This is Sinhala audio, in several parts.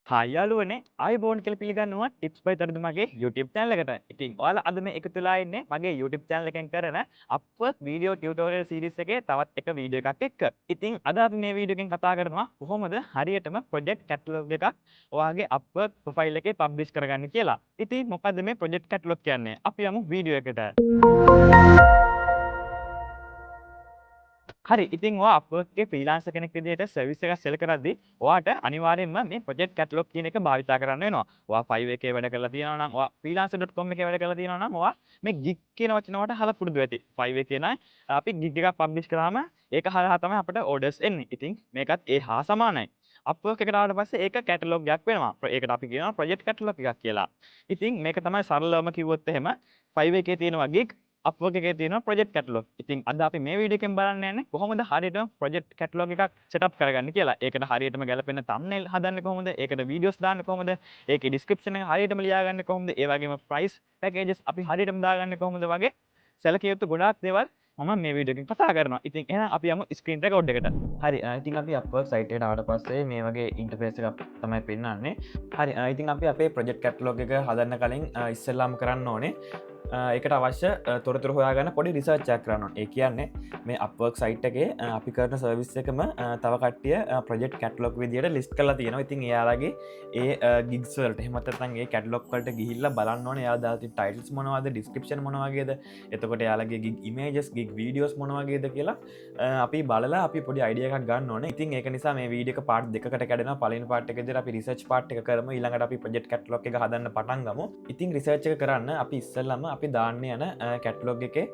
හායි යාළුවනේ, ආයුබෝවන් කියලා පිළිගන්නවා ටිප්ස් බයි තරිඳු මගේ YouTube channel එකට. ඉතින් ඔයාලා අද මේ එකතු වෙලා ඉන්නේ මගේ YouTube channel එකෙන් කරන Upwork video tutorial series එකේ තවත් එක වීඩියෝ එකක් එක්ක. ඉතින් අද අපි මේ වීඩියෝ එකෙන් කතා කරනවා කොහොමද හරියටම project catalog එකක් ඔයාගේ Upwork profile එකේ publish කරගන්නේ කියලා. ඉතින් මොකද්ද මේ project catalog කියන්නේ? අපි යමු වීඩියෝ එකට. හරි, ඉතින් ඔයා Upwork එකේ ෆ්‍රීලාන්සර් කෙනෙක් විදිහට සර්විස් එකක් සෙල් කරද්දී ඔයාට අනිවාර්යයෙන්ම මේ ප්‍රොජෙක්ට් කැටලොග් කියන එක භාවිතා කරන්න වෙනවා. ඔයා Fiverr එකේ වැඩ කරලා තියෙනවා නම්, ඔයා freelancer.com එකේ වැඩ කරලා තියෙනවා නම්, ඔයා මේ ගිග් කියන වචන වලට අහලා පුරුදු ඇති. Fiverr එකේ නම් අපි ගිග් එකක් පබ්ලිෂ් කරාම ඒක හරහා තමයි අපිට ඕඩර්ස් එන්නේ. ඉතින් මේකත් ඒ හා සමානයි. Upwork එකට ආවට පස්සේ ඒක කැටලොග් එකක් වෙනවා. ඒකට අපි කියනවා ප්‍රොජෙක්ට් කැටලොග් එකක් කියලා. ඉතින් මේක තමයි සරලවම කිව්වොත් එහෙම Fiverr එකේ තියෙනවා ගිග්, Upwork එකේ තියෙනවා ප්‍රොජෙක්ට් කැටලොග්. ඉතින් අද අපි මේ වීඩියෝ එකෙන් බලන්න යන්නේ කොහොමද හරියටම ප්‍රොජෙක්ට් කැටලොග් එකක් සෙටප් කරගන්නේ කියලා. ඒකට හරියටම ගැලපෙන තම්නේල් හදන්නේ කොහොමද? ඒකට වීඩියෝස් දාන්නේ කොහොමද? ඒකේ ඩිස්ක්‍රිප්ෂන් එක හරියටම ලියාගන්නේ කොහොමද? ඒ වගේම ප්‍රයිස් පැකේජස් අපි හරියටම දාගන්නේ කොහොමද වගේ සැලකිය යුතු ගොඩාක් දේවල් මම මේ වීඩියෝ එකෙන් කතා කරනවා. ඉතින් එහෙනම් අපි යමු ස්ක්‍රීන් රෙකෝඩ් එකට. හරි, ඉතින් අපි Upwork site එකට ආවට පස්සේ මේ වගේ ඉන්ටර්ෆේස් එකක් තමයි පෙන්වන්නේ. හරි, ඉතින් අපි අපේ ප්‍රොජෙක්ට් කැටලොග් එක හදන්න කලින් ඉස්සෙල්ලාම කරන්න ඕනේ ඒකට අවශ්‍ය තොරතුරු හොයාගන්න පොඩි රිසර්ච් එකක් කරන්න ඕනේ. ඒ කියන්නේ මේ Upwork site එකේ අපි කරන සර්විස් එකම තව කට්ටිය ප්‍රොජෙක්ට් කැටලොග් විදියට ලිස්ට් කරලා තියෙනවා. ඉතින් එයාලගේ ඒ ගිග්ස් වලට එහෙමත් නැත්නම් ඒ කැටලොග් වලට ගිහිල්ලා බලන්න ඕනේ එයාලා දාලා තියෙන ටයිටල්ස් මොනවද, ඩිස්ක්‍රිප්ෂන් මොන වගේද, එතකොට එයාලගේ ගිග් ඉමේජස්, ගිග් වීඩියෝස් මොන වගේද කියලා අපි බලලා අපි පොඩි අයිඩියා එකක් ගන්න ඕනේ. ඉතින් ඒක නිසා මේ වීඩියෝ එක පාර්ට් දෙකකට කැඩෙනවා. පළවෙනි පාර්ට් එකේදී අපි රිසර්ච් පාර්ට් එක කරමු. ඊළඟට අපි ප්‍රොජෙක්ට් කැටලොග් එක හදන්න පටන් ගමු. ඉතින් රිසර්ච් එක කරන්න අපි ඉස්සෙල්ලාම අපි දාන්න යන කැටලොග් එකේ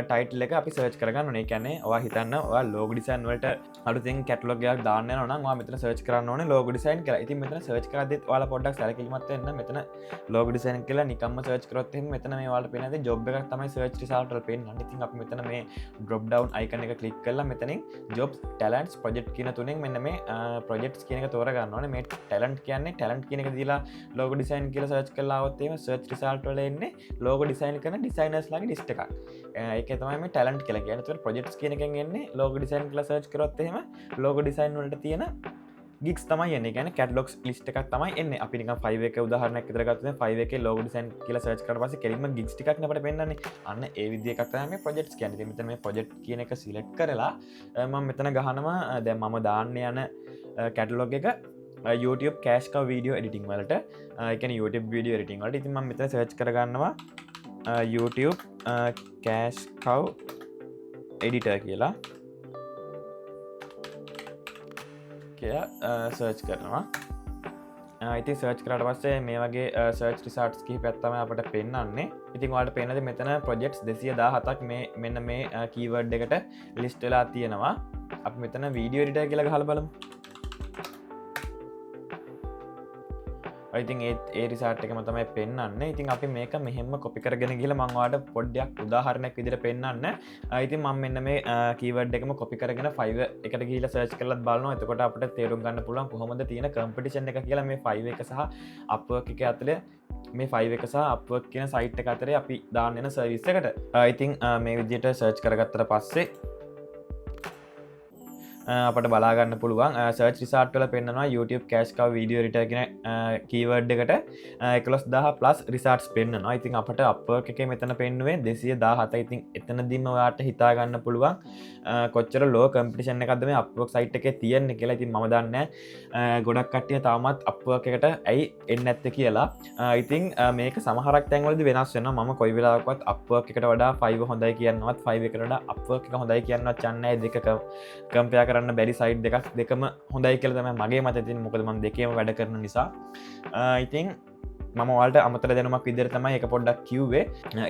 ටයිටල් එක අපි සර්ච් කරගන්න ඕනේ. ඒ කියන්නේ ඔයා හිතන්න ඔයා ලෝගෝ ඩිසයින් වලට අලුතෙන් කැටලොග් එකක් දාන්න යනවා නම් ඔයා මෙතන සර්ච් කරන්න ඕනේ ලෝගෝ ඩිසයින් කියලා. ඉතින් මෙතන සර්ච් කරද්දිත් ඔයාලා පොඩ්ඩක් සැලකිලිමත් වෙන්න. මෙතන ලෝගෝ ඩිසයින් කියලා නිකම්ම සර්ච් කරොත් එහෙම මෙතන මේ ඔයාලට පේන දේ ජොබ් එකක් තමයි සර්ච් රිසල්ට් වල පේන්නේ. ඉතින් අපි මෙතන මේ ඩ්‍රොප් ඩවුන් අයිකන් එක ක්ලික් කරලා මෙතනින් ජොබ්ස්, ටැලන්ට්ස්, ප්‍රොජෙක්ට් කියන තුනෙන් මෙන්න මේ ප්‍රොජෙක්ට්ස් කියන එක තෝරගන්න ඕනේ. මේ ටැලන්ට් කියන්නේ ටැලන්ට් කියන එක දීලා ලෝගෝ ඩිසයින් කියලා සර්ච් කරලා ආවොත් එහෙම සර්ච් රිසල්ට් වල එන්නේ ලෝගෝ ඩිසයින් කරන ඩිසයිනර්ස් ලාගේ ලිස්ට් එකක්. ඒකේ තමයි මේ ටැලන්ට් කියලා කියන්නේ. ඒතකොට ප්‍රොජෙක්ට්ස් කියන එකෙන් එන්නේ ලෝගෝ ඩිසයින් කියලා සර්ච් කරොත් එහෙම ලෝගෝ ඩිසයින් වලට තියෙන ගිග්ස් තමයි එන්නේ. ඒ කියන්නේ කැටලොග්ස් ලිස්ට් එකක් තමයි එන්නේ. අපි නිකන් Fiverr එකේ උදාහරණයක් විතර ගත්තොත් දැන් Fiverr එකේ ලෝගෝ ඩිසයින් කියලා සර්ච් කරලා පස්සේ කෙලින්ම ගිග්ස් ටිකක් නේ අපිට පෙන්නන්නේ. අන්න ඒ විදිහ එකක් තමයි මේ ප්‍රොජෙක්ට්ස් කියන්නේ. ඉතින් මෙතන මේ ප්‍රොජෙක්ට් කියන එක සිලෙක්ට් කරලා මම මෙතන ගහනවා, දැන් මම දාන්න යන කැටලොග් එක YouTube cash cow video editing වලට, ඒ කියන්නේ YouTube video editing වලට. ඉතින් මම මෙතන සර්ච් කරගන්නවා YouTube cash cow editor කියලා කියලා සර්ච් කරනවා. ඉතින් සර්ච් කරාට පස්සේ මේ වගේ සර්ච් රිසල්ට්ස් කිහිපයක් තමයි අපිට පෙන්වන්නේ. ඉතින් ඔයාලට පේනද මෙතන ප්‍රොජෙක්ට්ස් 217ක් මේ මෙන්න මේ කීවර්ඩ් එකට ලිස්ට් වෙලා තියෙනවා. අපි මෙතන වීඩියෝ එඩිටර් කියලා ගහලා බලමු. ඉතින් ඒ රිසල්ට් එකම තමයි පෙන්වන්නේ. ඉතින් අපි මේක මෙහෙම්ම කොපි කරගෙන ගිහලා මං ඔයාලට පොඩ්ඩක් උදාහරණයක් විදිහට පෙන්වන්න. ඉතින් මම මෙන්න මේ කීවර්ඩ් එකම කොපි කරගෙන Fiverr එකට ගිහලා සර්ච් කරලත් බලනවා. එතකොට අපිට තේරුම් ගන්න පුළුවන් කොහොමද තියෙන කම්පිටිෂන් එක කියලා මේ Fiverr එක සහ Upwork එක අතර, මේ Fiverr එක සහ Upwork කියන සයිට් එක අතරේ අපි දාන්න යන සර්විස් එකට. ඉතින් මේ විදිහට සර්ච් කරගත්තට පස්සේ අපට බලාගන්න පුළුවන් සර්ච් රිසල්ට් වල පෙන්නනවා YouTube cash cow video editor කියන කීවර්ඩ් එකට 11,000 ප්ලස් රිසල්ට්ස් පෙන්නනවා. ඉතින් අපට Upwork එකේ මෙතන පෙන්නුවේ 217. ඉතින් එතනදීම ඔයාට හිතා ගන්න පුළුවන් කොච්චර ලෝ කම්පිටිෂන් එකක්ද මේ Upwork site එකේ තියෙන්නේ කියලා. ඉතින් මම දන්නේ ගොඩක් කට්ටිය තාමත් Upwork එකට ඇයි එන්නේ නැත්තේ කියලා. ඉතින් මේක සමහරක් තැන්වලදී වෙනස් වෙනවා. මම කොයි වෙලාවකවත් Upwork එකට වඩා Fiverr හොඳයි කියන්නවත්, Fiverr එකට වඩා Upwork එක හොඳයි කියන්නවත් යන්නේ නැහැ. දෙක කම්පෙයාර් කරන්න බැරි සයිට් දෙකක්, දෙකම හොඳයි කියලා තමයි මගේ මතය තියෙන්නේ. මොකද මම දෙකේම වැඩ කරන නිසා. ඉතින් මම ඔයාලට අමතර දැනුමක් විදිහට තමයි ඒක පොඩ්ඩක් කිව්වේ.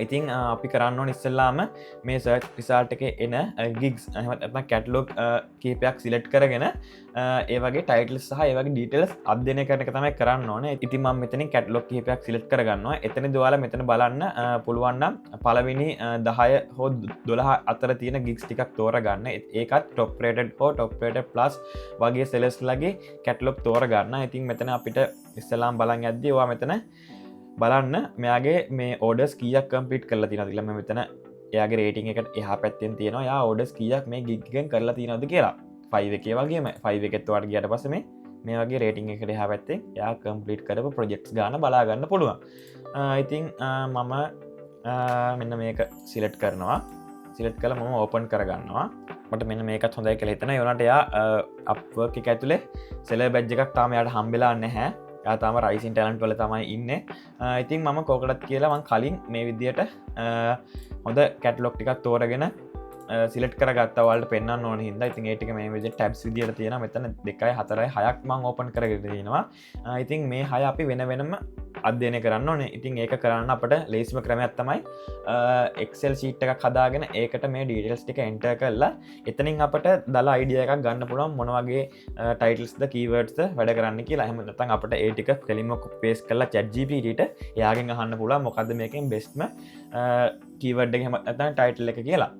ඉතින් අපි කරන්න ඕන ඉස්සෙල්ලාම මේ සර්ච් රිසල්ට් එකේ එන ගිග්ස් එහෙම නැත්නම් කැටලොග් කිහිපයක් සිලෙක්ට් කරගෙන ඒ වගේ ටයිටල්ස් සහ ඒ වගේ ඩීටේල්ස් අධ්‍යයනය කරන එක තමයි කරන්න ඕනේ. ඉතින් මම මෙතනින් කැටලොග් කිහිපයක් සිලෙක්ට් කරගන්නවා. එතනදී ඔයාලා මෙතන බලන්න පුළුවන් නම් පළවෙනි 10 හෝ 12 අතර තියෙන ගිග්ස් ටිකක් තෝරගන්න. ඒකත් ටොප් රේටඩ් හෝ ටොප් රේටඩ් ප්ලස් වගේ සෙලර්ස් ලගේ කැටලොග් තෝරගන්න. ඉතින් මෙතන අපිට ඉස්සෙල්ලාම බලන් යද්දී ඔයා මෙතන බලන්න මෙයාගේ මේ ඕඩර්ස් කීයක් කම්ප්ලීට් කරලා තියෙනවද කියලා. මම මෙතන එයාගේ රේටිං එකට එහා පැත්තෙන් තියෙනවා එයා ඕඩර්ස් කීයක් මේ ගිග් එකෙන් කරලා තියෙනවද කියලා. 5 එකේ වගේම 5 එකෙත් ඔයාලට ගියාට පස්සේ මේ මේ වගේ රේටිං එකට එහා පැත්තේ එයා කම්ප්ලීට් කරපු ප්‍රොජෙක්ට්ස් ගාන බලා ගන්න පුළුවන්. ඉතින් මම මෙන්න මේක සිලෙක්ට් කරනවා. සිලෙක්ට් කරලා මම ඕපන් කරගන්නවා. මට මෙන්න මේකත් හොඳයි කියලා හිතෙනවා. ඒ වුණාට එයා Upwork එක ඇතුලේ සෙලර් බැජ් එකක් තාම එයාට හම්බෙලා නැහැ. එයා තාම රයිසින් ටැලන්ට් වල තමයි ඉන්නේ. ඉතින් මම කෝකටත් කියලා මං කලින් මේ විදියට හොඳ කැටලොග් ටිකක් තෝරගෙන සිලෙක්ට් කරගත්තා ඔයාලට පෙන්වන්න ඕන හින්දා. ඉතින් ඒ ටික මේ විදිහට ටැබ්ස් විදියට තියෙනවා. මෙතන 2යි 4යි 6ක් මං ඕපන් කරගෙන තියෙනවා. ඉතින් මේ 6 අපි වෙන වෙනම අධ්‍යයනය කරන්න ඕනේ. ඉතින් ඒක කරන්න අපට ලේසිම ක්‍රමයක් තමයි Excel sheet එකක් හදාගෙන ඒකට මේ ඩීටේල්ස් ටික එන්ටර් කරලා එතනින් අපට දළ අයිඩියා එකක් ගන්න පුළුවන් මොන වගේ ටයිටල්ස්ද කීවර්ඩ්ස්ද වැඩ කරන්න කියලා. එහෙම නැත්නම් අපට ඒ ටික කෙලින්ම පේස්ට් කරලා chat GPT ට එයාගෙන් අහන්න පුළුවන් මොකද්ද මේකෙන් බෙස්ට්ම කීවර්ඩ් එක එහෙම නැත්නම් ටයිටල් එක කියලා.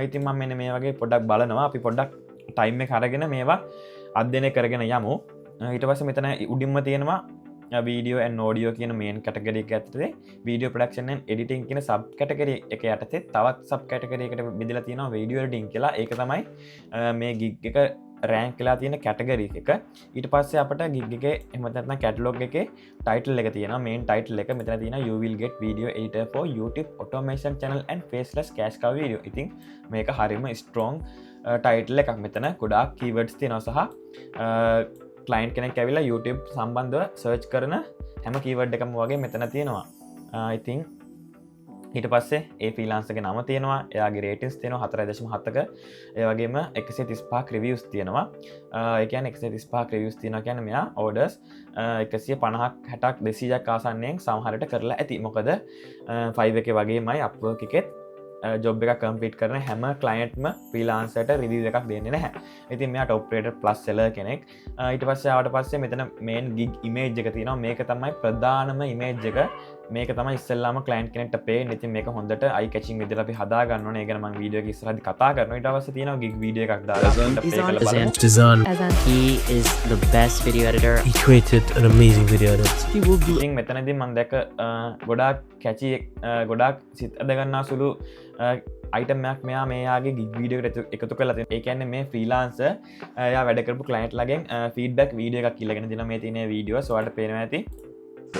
ඉතින් මම මෙන්න මේ වගේ පොඩ්ඩක් බලනවා. අපි පොඩ්ඩක් ටයිම් එක අරගෙන මේවා අධ්‍යයනය කරගෙන යමු. ඊට පස්සේ මෙතන උඩින්ම තියෙනවා වීඩියෝ ඇන්ඩ් ඔඩියෝ කියන මේන් කැටගරි එක ඇතුලේ වීඩියෝ ප්‍රොඩක්ෂන් ඇන්ඩ් එඩිටිං කියන සබ් කැටගරි එක යටතේ තවත් සබ් කැටගරි එකට බෙදලා තියෙනවා වීඩියෝ එඩිටිං කියලා. ඒක තමයි මේ ගිග් එක රෑන්ක් වෙලා තියෙන කැටගරි එක. ඊට පස්සේ අපට ගිග් එකේ එහෙම නැත්නම් කැටලොග් එකේ ටයිටල් එක තියෙනවා. මේන් ටයිටල් එක මෙතන තියෙනවා, "You will get video editor for YouTube automation channel and faceless cash cow video." ඉතින් මේක හරිම ස්ට්‍රෝං ටයිටල් එකක්. මෙතන ගොඩාක් කීවර්ඩ්ස් තියෙනවා සහ ක්ලයින්ට් කෙනෙක් ඇවිල්ලා YouTube සම්බන්ධව සර්ච් කරන හැම කීවර්ඩ් එකම වගේ මෙතන තියෙනවා. ඉතින් ඊට පස්සේ ඒ ෆ්‍රීලාන්සර්ගේ නම තියෙනවා, එයාගේ රේටින්ග්ස් තියෙනවා 4.7ක, ඒ වගේම 135ක් රිවිව්ස් තියෙනවා. ඒ කියන්නේ 135ක් රිවිව්ස් තියෙනවා කියන්නේ මෙයා ඕඩර්ස් 150ක් 60ක් 200ක් ආසන්නයෙන් සමහරට කරලා ඇති. මොකද 5 එකේ වගේමයි Upwork එකෙත් ජොබ් එකක් කම්ප්ලීට් කරන හැම ක්ලයන්ට්ම ෆ්‍රීලාන්සර්ට රිවිව් එකක් දෙන්නේ නැහැ. ඉතින් මෙයා ටොප් රේටඩ් ප්ලස් සෙලර් කෙනෙක්. ඊට පස්සේ ආවට පස්සේ මෙතන මේන් ගිග් ඉමේජ් එක තියෙනවා. මේක තමයි ප්‍රධානම ඉමේජ් එක. මේක තමයි ඉස්සෙල්ලාම ක්ලයන්ට් කෙනෙක්ට පේන්නේ. ඉතින් මේක හොඳට අයි කැචින් විදිහට අපි හදා ගන්න ඕනේ. ඒ ගැන මම වීඩියෝ එක ඉස්සරහදී කතා කරනවා. ඊට පස්සේ තියෙනවා ගිග් වීඩියෝ එකක් දාලා අපිට ප්ලේ කරලා බලමු. Design. Azan. He is the best video editor. He created an amazing video edit. He will do ඉතින් මෙතනදී මම දැක්ක ගොඩාක් කැචි, ගොඩාක් සිත් ඇද ගන්නා සුළු අයිටම් එකක් මෙයා මෙයාගේ ගිග් වීඩියෝ එකට එකතු කරලා තියෙනවා. ඒ කියන්නේ මේ ෆ්‍රීලාන්සර් එයා වැඩ කරපු ක්ලයන්ට් ලාගෙන් ෆීඩ්බැක් වීඩියෝ එකක් ඉල්ලගෙන දෙනවා. මේ තියෙන වීඩියෝ ඔයාලට පේනවා ඇති.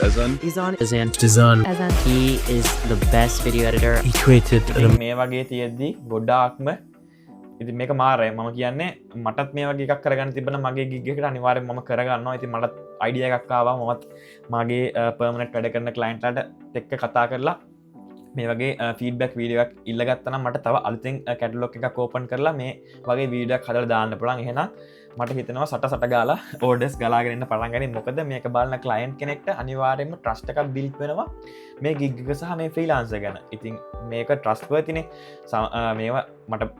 Azan. Izan. Azan. Design. Azan. He is the best video editor. He created an ඉතින් මේ වගේ තියෙද්දි ගොඩාක්ම ඉතින් මේක මාරයි. මම කියන්නේ මටත් මේ වගේ එකක් කරගන්න තිබ්බනම් මගේ ගිග් එකට අනිවාර්යෙන් මම කරගන්නවා. ඉතින් මටත් අයිඩියා එකක් ආවා. මමත් මගේ පර්මනන්ට් වැඩ කරන ක්ලයන්ට්ලාට එක්ක කතා කරලා මේ වගේ ෆීඩ්බැක් වීඩියෝ එකක් ඉල්ලගත්තා නම් මට තව අලුතෙන් කැටලොග් එකක් ඕපන් කරලා මේ වගේ වීඩියෝ එකක් හදලා දාන්න පුළුවන්. එහෙනම් මට හිතෙනවා සට සට ගාලා ඕඩර්ස් ගලාගෙන එන්න පටන් ගනී. මොකද මේක බලන ක්ලයන්ට් කෙනෙක්ට අනිවාර්යයෙන්ම ට්‍රස්ට් එකක් බිල්ඩ් වෙනවා මේ ගිග් එක සහ මේ ෆ්‍රීලාන්සර් ගැන. ඉතින් මේක ට්‍රස්ට් වර්තිනේ. මේවා මට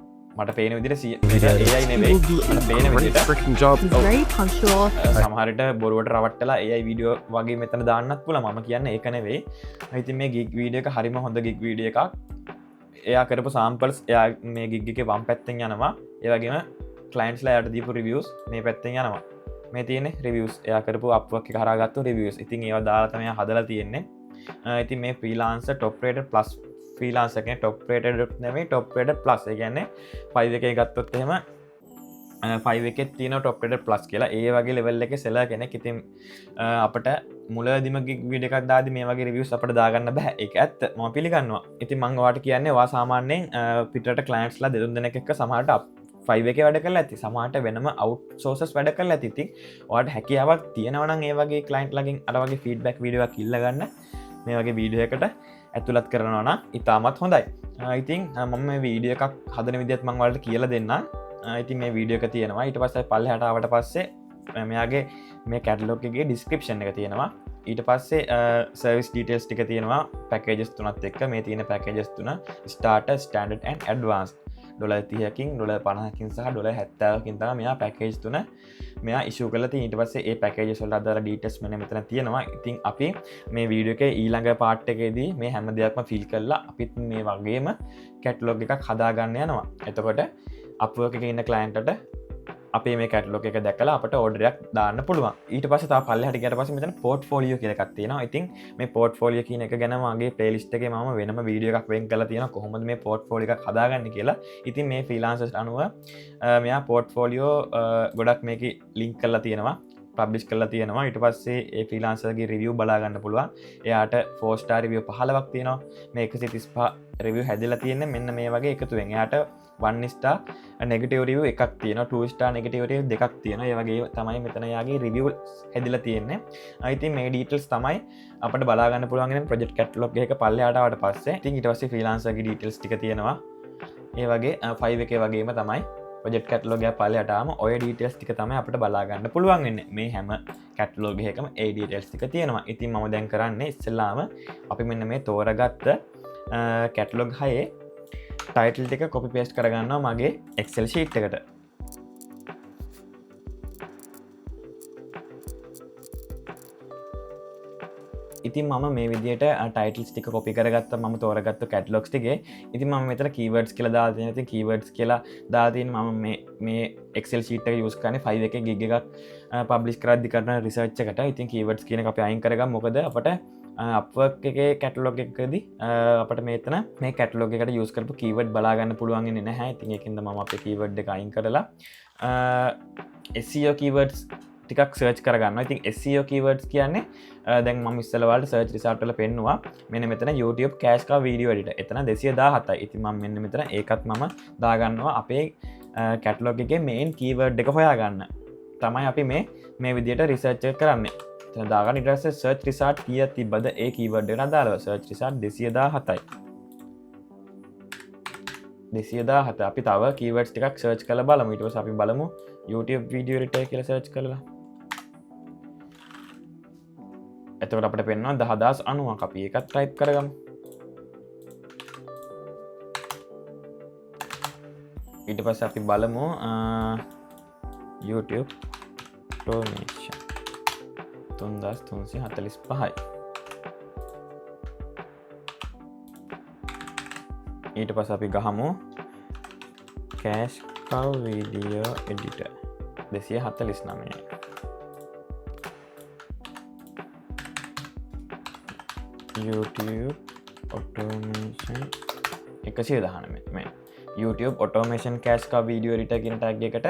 මට පේන විදිහට මේක AI He නෙවෙයි. will do මට a පේන Great විදිහට freaking job. He's very punctual. සමහරට බොරුවට රවට්ටලා AI video වගේ මෙතන දාන්නත් පුළුවන්. මම කියන්නේ ඒක නෙවෙයි. ඉතින් මේ ගිග් වීඩියෝ එක හරිම හොඳ ගිග් වීඩියෝ එකක්. එයා කරපු සාම්පල්ස් එයා මේ ගිග් එකේ වම් පැත්තෙන් යනවා. ඒ වගේම ක්ලයන්ට්ස්ලා එයාට දීපු රිවිව්ස් මේ පැත්තෙන් යනවා. මේ තියෙන්නේ රිවිව්ස්. එයා කරපු Upwork එක හරහා ගත්තු රිවිව්ස්. ඉතින් ඒවා දාලා තමයි එයා හදලා තියෙන්නේ. ඉතින් මේ ෆ්‍රීලාන්සර් ටොප් රේටඩ් ප්ලස් ෆ්‍රීලාන්සර් කෙනෙක්, ටොප් රේටඩ් නෙමෙයි, ටොප් රේටඩ් ප්ලස්. ඒ කියන්නේ 5 එකේ ගත්තොත් එහෙම 5 එකෙත් තියෙනවා ටොප් රේටඩ් ප්ලස් කියලා. ඒ වගේ ලෙවල් එකේ සෙලර් කෙනෙක්. ඉතින් අපට මුලදිම ගිග් වීඩියෝ එකක් දාද්දි මේ වගේ රිවිව්ස් අපිට දාගන්න බෑ. ඒක ඇත්ත. මම පිළිගන්නවා. ඉතින් මං ඔයාලට කියන්නේ ඔයා සාමාන්‍යයෙන් පිටරට ක්ලයන්ට්ස්ලා දෙතුන් දෙනෙක් එක්ක සමහරට 5 එකේ වැඩ කරලා ඇති. සමහරට වෙනම අවුට් සෝසස් වැඩ කරලා ඇති. ඉතින් ඔයාට හැකියාවක් තියෙනවා නම් ඒ වගේ ක්ලයන්ට් ලාගෙන් අර වගේ ෆීඩ්බැක් වීඩියෝ එකක් ඉල්ල ගන්න මේ වගේ වීඩියෝ එකට ඇතුළත් කරනවා නම් ඉතාමත් හොඳයි. ඉතින් මම මේ වීඩියෝ එකක් හදන විදිහත් මං ඔයාලට කියලා දෙන්නම්. ඉතින් මේ වීඩියෝ එක තියෙනවා. ඊට පස්සේ පල්ලෙහාට ආවට පස්සේ මෙයාගේ මේ කැටලොග් එකේ ඩිස්ක්‍රිප්ෂන් එක තියෙනවා. ඊට පස්සේ සර්විස් ඩීටේල්ස් ටික තියෙනවා පැකේජස් තුනත් එක්ක. මේ තියෙන පැකේජස් තුන starter, standard and advance. Dollar 30කින්, ඩොලර් 50කින් සහ ඩොලර් 70කින් තමයි මෙයා පැකේජ් තුන මෙයා ඉෂූ කරලා තියෙන්නේ. ඊට පස්සේ ඒ පැකේජස් වලට අදාළ ඩීටේල්ස් මෙන්න මෙතන තියෙනවා. ඉතින් අපි මේ වීඩියෝ එකේ ඊළඟ පාර්ට් එකේදී මේ හැම දෙයක්ම ෆිල් කරලා අපිත් මේ වගේම කැටලොග් එකක් හදාගන්න යනවා. එතකොට Upwork එකේ ඉන්න ක්ලයන්ට්ට අපේ මේ කැටලොග් එක දැකලා අපට ඕඩර් එකක් දාන්න පුළුවන්. ඊට පස්සේ තව පල්ලෙහාට ගියාට පස්සේ මෙතන පෝට්ෆෝලියෝ කියලා එකක් තියෙනවා. ඉතින් මේ පෝට්ෆෝලියෝ කියන එක ගැන මගේ ප්ලේලිස්ට් එකේ මම වෙනම වීඩියෝ එකක් වෙන් කරලා තියෙනවා කොහොමද මේ පෝට්ෆෝලියෝ එකක් හදාගන්නේ කියලා. ඉතින් මේ ෆ්‍රීලාන්සර්ස් අනුව මෙයා පෝට්ෆෝලියෝ ගොඩක් මේකේ ලින්ක් කරලා තියෙනවා. පබ්ලිෂ් කරලා තියෙනවා. ඊට පස්සේ ඒ ෆ්‍රීලාන්සර්ගේ රිවිව් බලා ගන්න පුළුවන්. එයාට 4 ස්ටාර් රිවිව් 15ක් තියෙනවා. මේ 135 රිවිව් හැදිලා තියෙන්නේ මෙන්න මේ වගේ එකතුවෙන්. එයාට 1 ස්ටාර් නෙගටිව් රිවිව් එකක් තියෙනවා, 2 ස්ටාර් නෙගටිව් රිවිව් දෙකක් තියෙනවා. ඒ වගේ තමයි මෙතන එයාගේ රිවිව් හැදිලා තියෙන්නේ. ඉතින් මේ ඩීටේල්ස් තමයි අපිට බලා ගන්න පුළුවන් ඉතින් ප්‍රොජෙක්ට් කැටලොග් එක පල්ලෙහාට ආවට පස්සේ. ඉතින් ඊට පස්සේ ෆ්‍රීලාන්සර්ගේ ඩීටේල්ස් ටික තියෙනවා. ඒ වගේ 5 එකේ වගේම තමයි ප්‍රොජෙක්ට් කැටලොග් එක පල්ලෙහාට ආවම ඔය ඩීටේල්ස් ටික තමයි අපිට බලා ගන්න පුළුවන් වෙන්නේ. මේ හැම කැටලොග් එකකම ඒ ඩීටේල්ස් ටික තියෙනවා. ඉතින් මම දැන් කරන්නේ ඉස්සෙල්ලාම අපි මෙන්න මේ තෝරගත්ත කැටලොග් හයේ ටයිටල් ටික කොපි පේස්ට් කරගන්නවා මගේ Excel sheet එකට. ඉතින් මම මේ විදියට ටයිටල්ස් ටික කොපි කරගත්තා මම තෝරගත්තු කැටලොග්ස් ටිකේ. ඉතින් මම මෙතන කීවර්ඩ්ස් කියලා දාලා තියෙනවා. ඉතින් කීවර්ඩ්ස් කියලා දාලා තියෙන මම මේ Excel sheet එක යූස් කරන්නේ 5 එකේ ගිග් එකක් පබ්ලිෂ් කරද්දි කරන රිසර්ච් එකට. ඉතින් කීවර්ඩ්ස් කියන එක අපි අයින් කරගමු. මොකද අපට Upwork එකේ කැටලොග් එකකදී අපට මෙතන මේ කැටලොග් එකට යූස් කරපු කීවර්ඩ් බලා ගන්න පුළුවන් වෙන්නේ නැහැ. ඉතින් ඒකින්ද මම අපේ කීවර්ඩ් එක අයින් කරලා SEO keywords ටිකක් සර්ච් කරගන්නවා. ඉතින් SEO keywords කියන්නේ දැන් මම ඉස්සෙල්ලා ඔයාලට සර්ච් රිසල්ට් වල පෙන්නුවා. මෙන්න මෙතන YouTube cash cow video editor. එතන 217යි. ඉතින් මම මෙන්න මෙතන ඒකත් මම දාගන්නවා අපේ කැටලොග් එකේ මේන් කීවර්ඩ් එක හොයාගන්න. තමයි අපි මේ විදියට රිසර්ච් එක කරන්නේ. එතන දාගන්න. ඊට පස්සේ සර්ච් රිසල්ට් කීයක් තිබ්බද ඒ කීවර්ඩ් එකට අදාළව සර්ච් රිසල්ට් 217යි. 217. අපි තව කීවර්ඩ්ස් ටිකක් සර්ච් කරලා බලමු. ඊට පස්සේ අපි බලමු YouTube video editor කියලා සර්ච් කරලා. එතකොට අපිට පෙන්වනවා 10090ක්. අපි ඒකත් ටයිප් කරගමු. ඊට පස්සේ අපි බලමු YouTube automation 3345යි. ඊට පස්සේ අපි ගහමු cash cow video editor 249යි. YouTube automation 119. මේ YouTube automation cash cow video editor කියන ටැග් එකට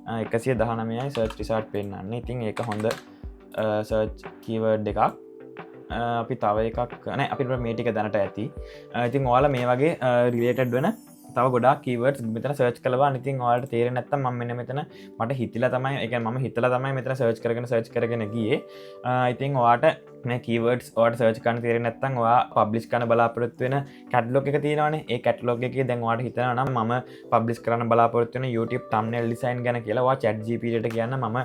119යි සර්ච් රිසල්ට් පෙන්වන්නේ. ඉතින් ඒක හොඳ සර්ච් කීවර්ඩ් එකක්. අපි තව එකක් නෑ, අපිට මේ ටික දැනට ඇති. ඉතින් ඔයාලා මේ වගේ රිලේටඩ් වෙන තව ගොඩාක් කීවර්ඩ්ස් මෙතන සර්ච් කළා බලන්න. ඉතින් ඔයාලට තේරෙන්නේ නැත්තම් මම මෙන්න මෙතන මට හිතිලා තමයි, ඒ කියන්නේ මම හිතලා තමයි මෙතන සර්ච් කරගෙන සර්ච් කරගෙන ගියේ. ඉතින් ඔයාට මේ කීවර්ඩ්ස් ඔයාට සර්ච් කරන්න තේරෙන්නේ නැත්තම් ඔයා පබ්ලිෂ් කරන්න බලාපොරොත්තු වෙන කැටලොග් එක තියෙනවනේ. ඒ කැටලොග් එකේ දැන් ඔයාට හිතෙනවා නම් මම පබ්ලිෂ් කරන්න බලාපොරොත්තු වෙන YouTube thumbnail design ගැන කියලා ඔයා chat GPT එකට කියන්න මම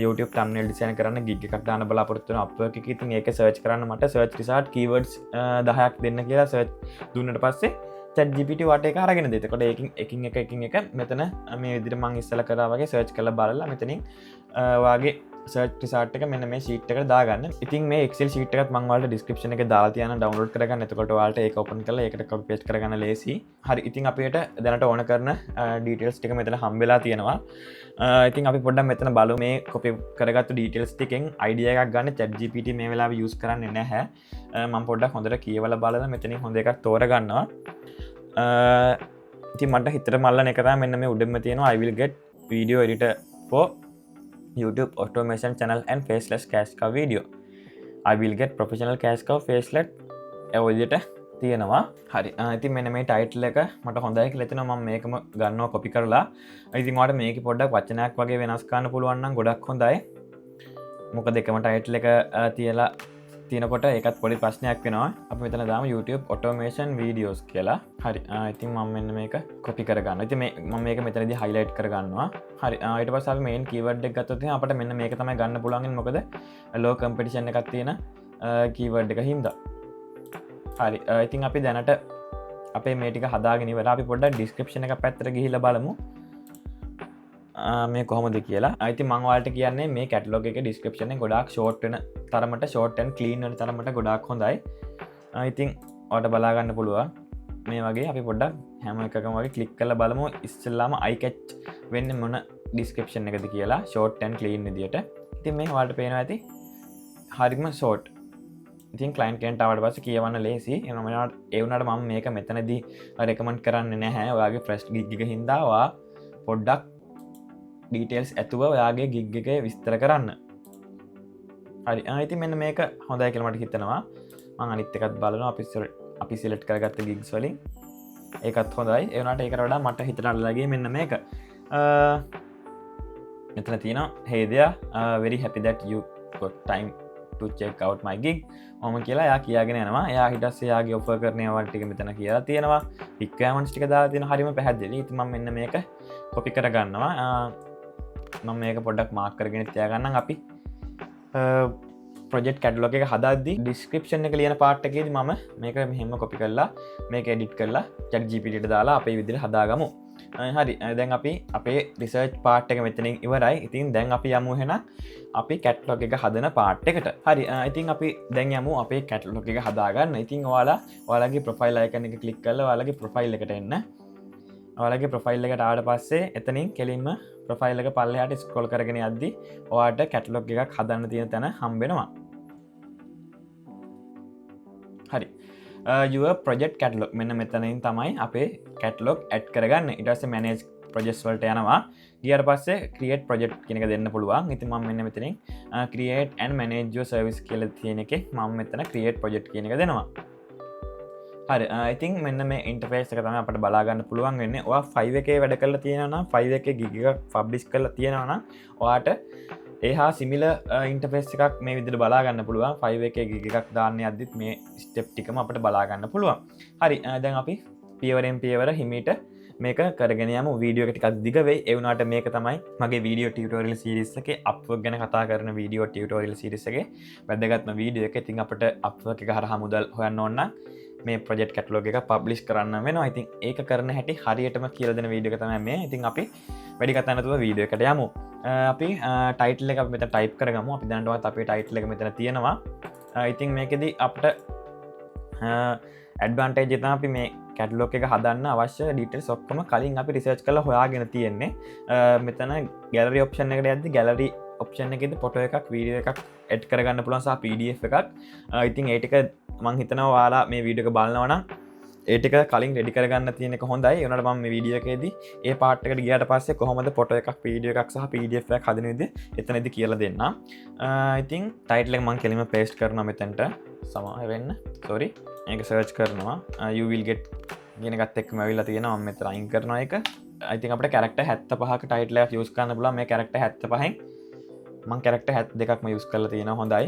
YouTube thumbnail design කරන්න gig එකක් දාන්න බලාපොරොත්තු වෙන Upwork එකේ. ඉතින් ඒක සර්ච් කරන්න මට සර්ච් රිසල්ට් කීවර්ඩ්ස් 10ක් දෙන්න කියලා සර්ච් දුන්නට පස්සේ chat GPT වට ඒක අරගෙන දෙයි. එතකොට ඒකින් එකින් එක එකින් එක මෙතන මේ විදිහට මං ඉස්සෙල්ලා කරා වගේ සර්ච් කරලා බලලා මෙතනින් ඔයාගේ සර්ච් රිසල්ට් එක මෙන්න මේ ෂීට් එකට දාගන්න. ඉතින් මේ Excel sheet එකත් මං ඔයාලට ඩිස්ක්‍රිප්ෂන් එකේ දාලා තියන්න ඩවුන්ලෝඩ් කරගන්න. එතකොට ඔයාලට ඒක ඕපන් කරලා ඒකට කොපි පේස්ට් කරගන්න ලේසි. හරි. ඉතින් අපිට දැනට ඕන කරන ඩීටේල්ස් ටික මෙතන හම්බෙලා තියෙනවා. ඉතින් අපි පොඩ්ඩක් මෙතන බලමු මේ කොපි කරගත්තු ඩීටේල්ස් ටිකෙන් අයිඩියා එකක් ගන්න chat GPT මේ වෙලාවේ යූස් කරන්නේ නැහැ. මං පොඩ්ඩක් හොඳට කියවලා බලලා මෙතනින් හොඳ එකක් තෝරගන්නවා. ඉතින් මට හිතට මල්ලන එක තමයි මෙන්න මේ උඩින්ම තියෙනවා I will get video editor for YouTube automation channel and faceless cash cow video. I will get professional cash cow facelet ඒ විදිහට තියෙනවා. හරි. ඉතින් මෙන්න මේ ටයිටල් එක මට හොඳයි කියලා හිතෙනවා. මම මේකම ගන්නවා කොපි කරලා. ඉතින් ඔයාලට මේකේ පොඩ්ඩක් වචනයක් වගේ වෙනස් කරන්න පුළුවන් නම් ගොඩක් හොඳයි. මොකද එකම ටයිටල් එක තියලා තියෙනකොට ඒකත් පොඩි ප්‍රශ්නයක් වෙනවා. අපි මෙතන දාමු YouTube automation videos කියලා. හරි. ඉතින් මම මෙන්න මේක කොපි කරගන්නවා. ඉතින් මේ මම මේක මෙතනදී හයිලයිට් කරගන්නවා. හරි. ඊට පස්සේ අපි මේන් කීවර්ඩ් එක ගත්තොත් එහෙනම් අපිට මෙන්න මේක තමයි ගන්න පුළුවන් වෙන්නේ. මොකද ලෝ කම්පිටිෂන් එකක් තියෙන කීවර්ඩ් එක හින්දා. හරි. ඉතින් අපි දැනට අපේ මේ ටික හදාගෙන ඉවරයි. අපි පොඩ්ඩක් ඩිස්ක්‍රිප්ෂන් එක පැත්තට ගිහිල්ලා බලමු. මේ කොහොමද කියලා. ඉතින් මං ඔයාලට කියන්නේ මේ කැටලොග් එකේ ඩිස්ක්‍රිප්ෂන් එක ගොඩාක් ෂෝට් වෙන තරමට, ෂෝට් ඇන්ඩ් ක්ලීන් වෙන තරමට ගොඩාක් හොඳයි. ඉතින් ඔයාලට බලා ගන්න පුළුවන්. මේ වගේ අපි පොඩ්ඩක් හැම එකකම වගේ ක්ලික් කරලා බලමු ඉස්සෙල්ලාම eye catch වෙන්නේ මොන ඩිස්ක්‍රිප්ෂන් එකද කියලා ෂෝට් ඇන්ඩ් ක්ලීන් විදියට. ඉතින් මේ ඔයාලට පේනවා ඇති හරිම ෂෝට්. ඉතින් ක්ලයන්ට් කෙනෙක්ට ආවට පස්සේ කියවන්න ලේසි. ඒ වුණාට මම මේක මෙතනදී රෙකමන්ඩ් කරන්නේ නැහැ. ඔයාගේ ෆ්‍රෙෂ් ගිග් එක හින්දා ඔයා පොඩ්ඩක් ඩීටේල්ස් ඇතුව ඔයාගේ ගිග් එකේ විස්තර කරන්න. හරි. ඉතින් මෙන්න මේක හොඳයි කියලා මට හිතෙනවා. මං අනිත් එකත් බලනවා අපි සිලෙක්ට් කරගත්ත ගිග්ස් වලින්. ඒකත් හොඳයි. ඒ වුණාට ඒකට වඩා මට හිතට අල්ලලා ගියේ මෙන්න මේක. මෙතන තියෙනවා hey there, very happy that you got time to check out my gig. ඔහොම කියලා එයා කියාගෙන යනවා. එයා ඊට පස්සේ එයාගේ ඔෆර් කරන ඒවා ටික මෙතන කියලා තියෙනවා. රික්වයර්මන්ට්ස් ටික දාලා තියෙනවා. හරිම පැහැදිලි. ඉතින් මම මෙන්න මේක කොපි කරගන්නවා. මම මේක පොඩ්ඩක් මාක් කරගෙන තියාගන්නම්. අපි ප්‍රොජෙක්ට් කැටලොග් එක හදද්දි ඩිස්ක්‍රිප්ෂන් එක ලියන පාර්ට් එකේදී මම මේක මෙහෙම කොපි කරලා මේක එඩිට් කරලා chat GPT ට දාලා අපේ විදිහට හදාගමු. හරි. දැන් අපි අපේ රිසර්ච් පාර්ට් එක මෙතනින් ඉවරයි. ඉතින් දැන් අපි යමු එහෙනම් අපි කැටලොග් එක හදන පාර්ට් එකට. හරි. ඉතින් අපි දැන් යමු අපේ කැටලොග් එක හදාගන්න. ඉතින් ඔයාලා ඔයාලගේ ප්‍රොෆයිල් අයිකන් එක ක්ලික් කරලා ඔයාලගේ ප්‍රොෆයිල් එකට එන්න. ඔයාලගේ ප්‍රොෆයිල් එකට ආවට පස්සේ එතනින් කෙලින්ම ප්‍රොෆයිල් එක පල්ලෙහාට ස්ක්‍රෝල් කරගෙන යද්දි ඔයාට කැටලොග් එකක් හදන්න තියෙන තැන හම්බෙනවා. හරි. Your project catalog මෙන්න මෙතනින් තමයි අපේ කැටලොග් ඇඩ් කරගන්න. ඊට පස්සේ මැනේජ් ප්‍රොජෙක්ට්ස් වලට යනවා. ගියාට පස්සේ ක්‍රියේට් ප්‍රොජෙක්ට් කියන එක දෙන්න පුළුවන්. ඉතින් මම මෙන්න මෙතනින් create and manage your service කියලා තියෙන එකේ මම මෙතන ක්‍රියේට් ප්‍රොජෙක්ට් කියන එක දෙනවා. හරි. ඉතින් මෙන්න මේ ඉන්ටර්ෆේස් එක තමයි අපිට බලා ගන්න පුළුවන් වෙන්නේ. ඔයා 5 එකේ වැඩ කරලා තියෙනවා නම් 5 එකේ ගිග් එකක් පබ්ලිෂ් කරලා තියෙනවා නම් ඔයාට ඒ හා සිමිලර් ඉන්ටර්ෆේස් එකක් මේ විදිහට බලා ගන්න පුළුවන්. 5 එකේ ගිග් එකක් දාන්න යද්දිත් මේ ස්ටෙප් ටිකම අපිට බලා ගන්න පුළුවන්. හරි. දැන් අපි පියවරෙන් පියවර හිමීට මේක කරගෙන යමු. වීඩියෝ එක ටිකක් දිග වෙයි. ඒ වුණාට මේක තමයි මගේ වීඩියෝ ටියුටෝරියල් සීරීස් එකේ Upwork ගැන කතා කරන වීඩියෝ ටියුටෝරියල් සීරීස් එකේ වැදගත්ම වීඩියෝ එක. ඉතින් අපිට Upwork එක හරහා මුදල් හොයන්න ඕන නම් මේ ප්‍රොජෙක්ට් කැටලොග් එක පබ්ලිෂ් කරන්න වෙනවා. ඉතින් ඒක කරන හැටි හරියටම කියලා දෙන වීඩියෝ එක තමයි මේ. ඉතින් අපි වැඩි කතා නැතුව වීඩියෝ එකට යමු. අපි ටයිටල් එක අපි මෙතන ටයිප් කරගමු. අපි දැනටමත් අපේ ටයිටල් එක මෙතන තියෙනවා. ඉතින් මේකෙදි අපිට ඇඩ්වාන්ටේජ් එක තමයි අපි මේ කැටලොග් එක හදන්න අවශ්‍ය ඩීටේල්ස් ඔක්කොම කලින් අපි රිසර්ච් කරලා හොයාගෙන තියෙන්නේ. මෙතන ගැලරි ඔප්ෂන් එකට යද්දි ගැලරි ඔප්ෂන් එකේදී ෆොටෝ එකක් වීඩියෝ එකක් ඇඩ් කරගන්න පුළුවන් සහ PDF එකක්. ඉතින් ඒ ටික මං හිතනවා ඔයාලා මේ වීඩියෝ එක බලනවා නම් ඒ ටික කලින් රෙඩි කරගන්න තියෙන එක හොඳයි. ඒ වුණාට මම මේ වීඩියෝ එකේදී ඒ පාර්ට් එකට ගියාට පස්සේ කොහොමද ෆොටෝ එකක් වීඩියෝ එකක් සහ PDF එකක් හදන විදිහ එතනදී කියලා දෙන්නම්. ඉතින් ටයිටල් එක මං කෙලින්ම පේස්ට් කරනවා මෙතනට. සමාව වෙන්න. සෝරි. මේක සර්ච් කරනවා. You will get කියන එකත් එක්කම ඇවිල්ලා තියෙනවා. මම මෙතන අයින් කරනවා ඒක. ඉතින් අපිට කැරක්ටර් 75ක ටයිටල් එකක් යූස් කරන්න පුළුවන්. මේ කැරක්ටර් 75න් මං කැරක්ටර් 72ක්ම යූස් කරලා තියෙනවා. හොඳයි.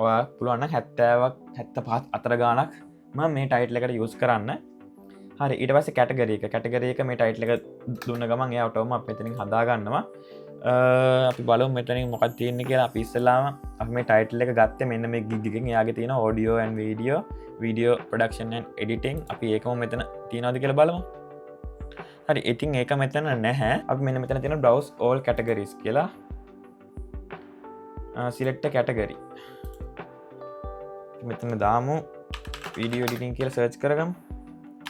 ඔයා පුළුවන් නම් 70ක් 75 අතර ගාණක් මම මේ ටයිටල් එකට යූස් කරන්න. හරි. ඊට පස්සේ කැටගරි එක. කැටගරි එක මේ ටයිටල් එක දුන්න ගමන් එයා ඔටෝම අපි මෙතනින් හදා ගන්නවා. අපි බලමු මෙතනින් මොකක්ද තියෙන්නේ කියලා. අපි ඉස්සෙල්ලාම අපි මේ ටයිටල් එක ගත්තේ මෙන්න මේ ගිග් එකෙන්. එයාගේ තියෙන audio and video, video production and editing. අපි ඒකම මෙතන තියනවද කියලා බලමු. හරි. ඉතින් ඒක මෙතන නැහැ. අපි මෙන්න මෙතන තියෙන browse all categories කියලා. Select a category. මෙතන දාමු video editing කියලා සර්ච් කරගමු.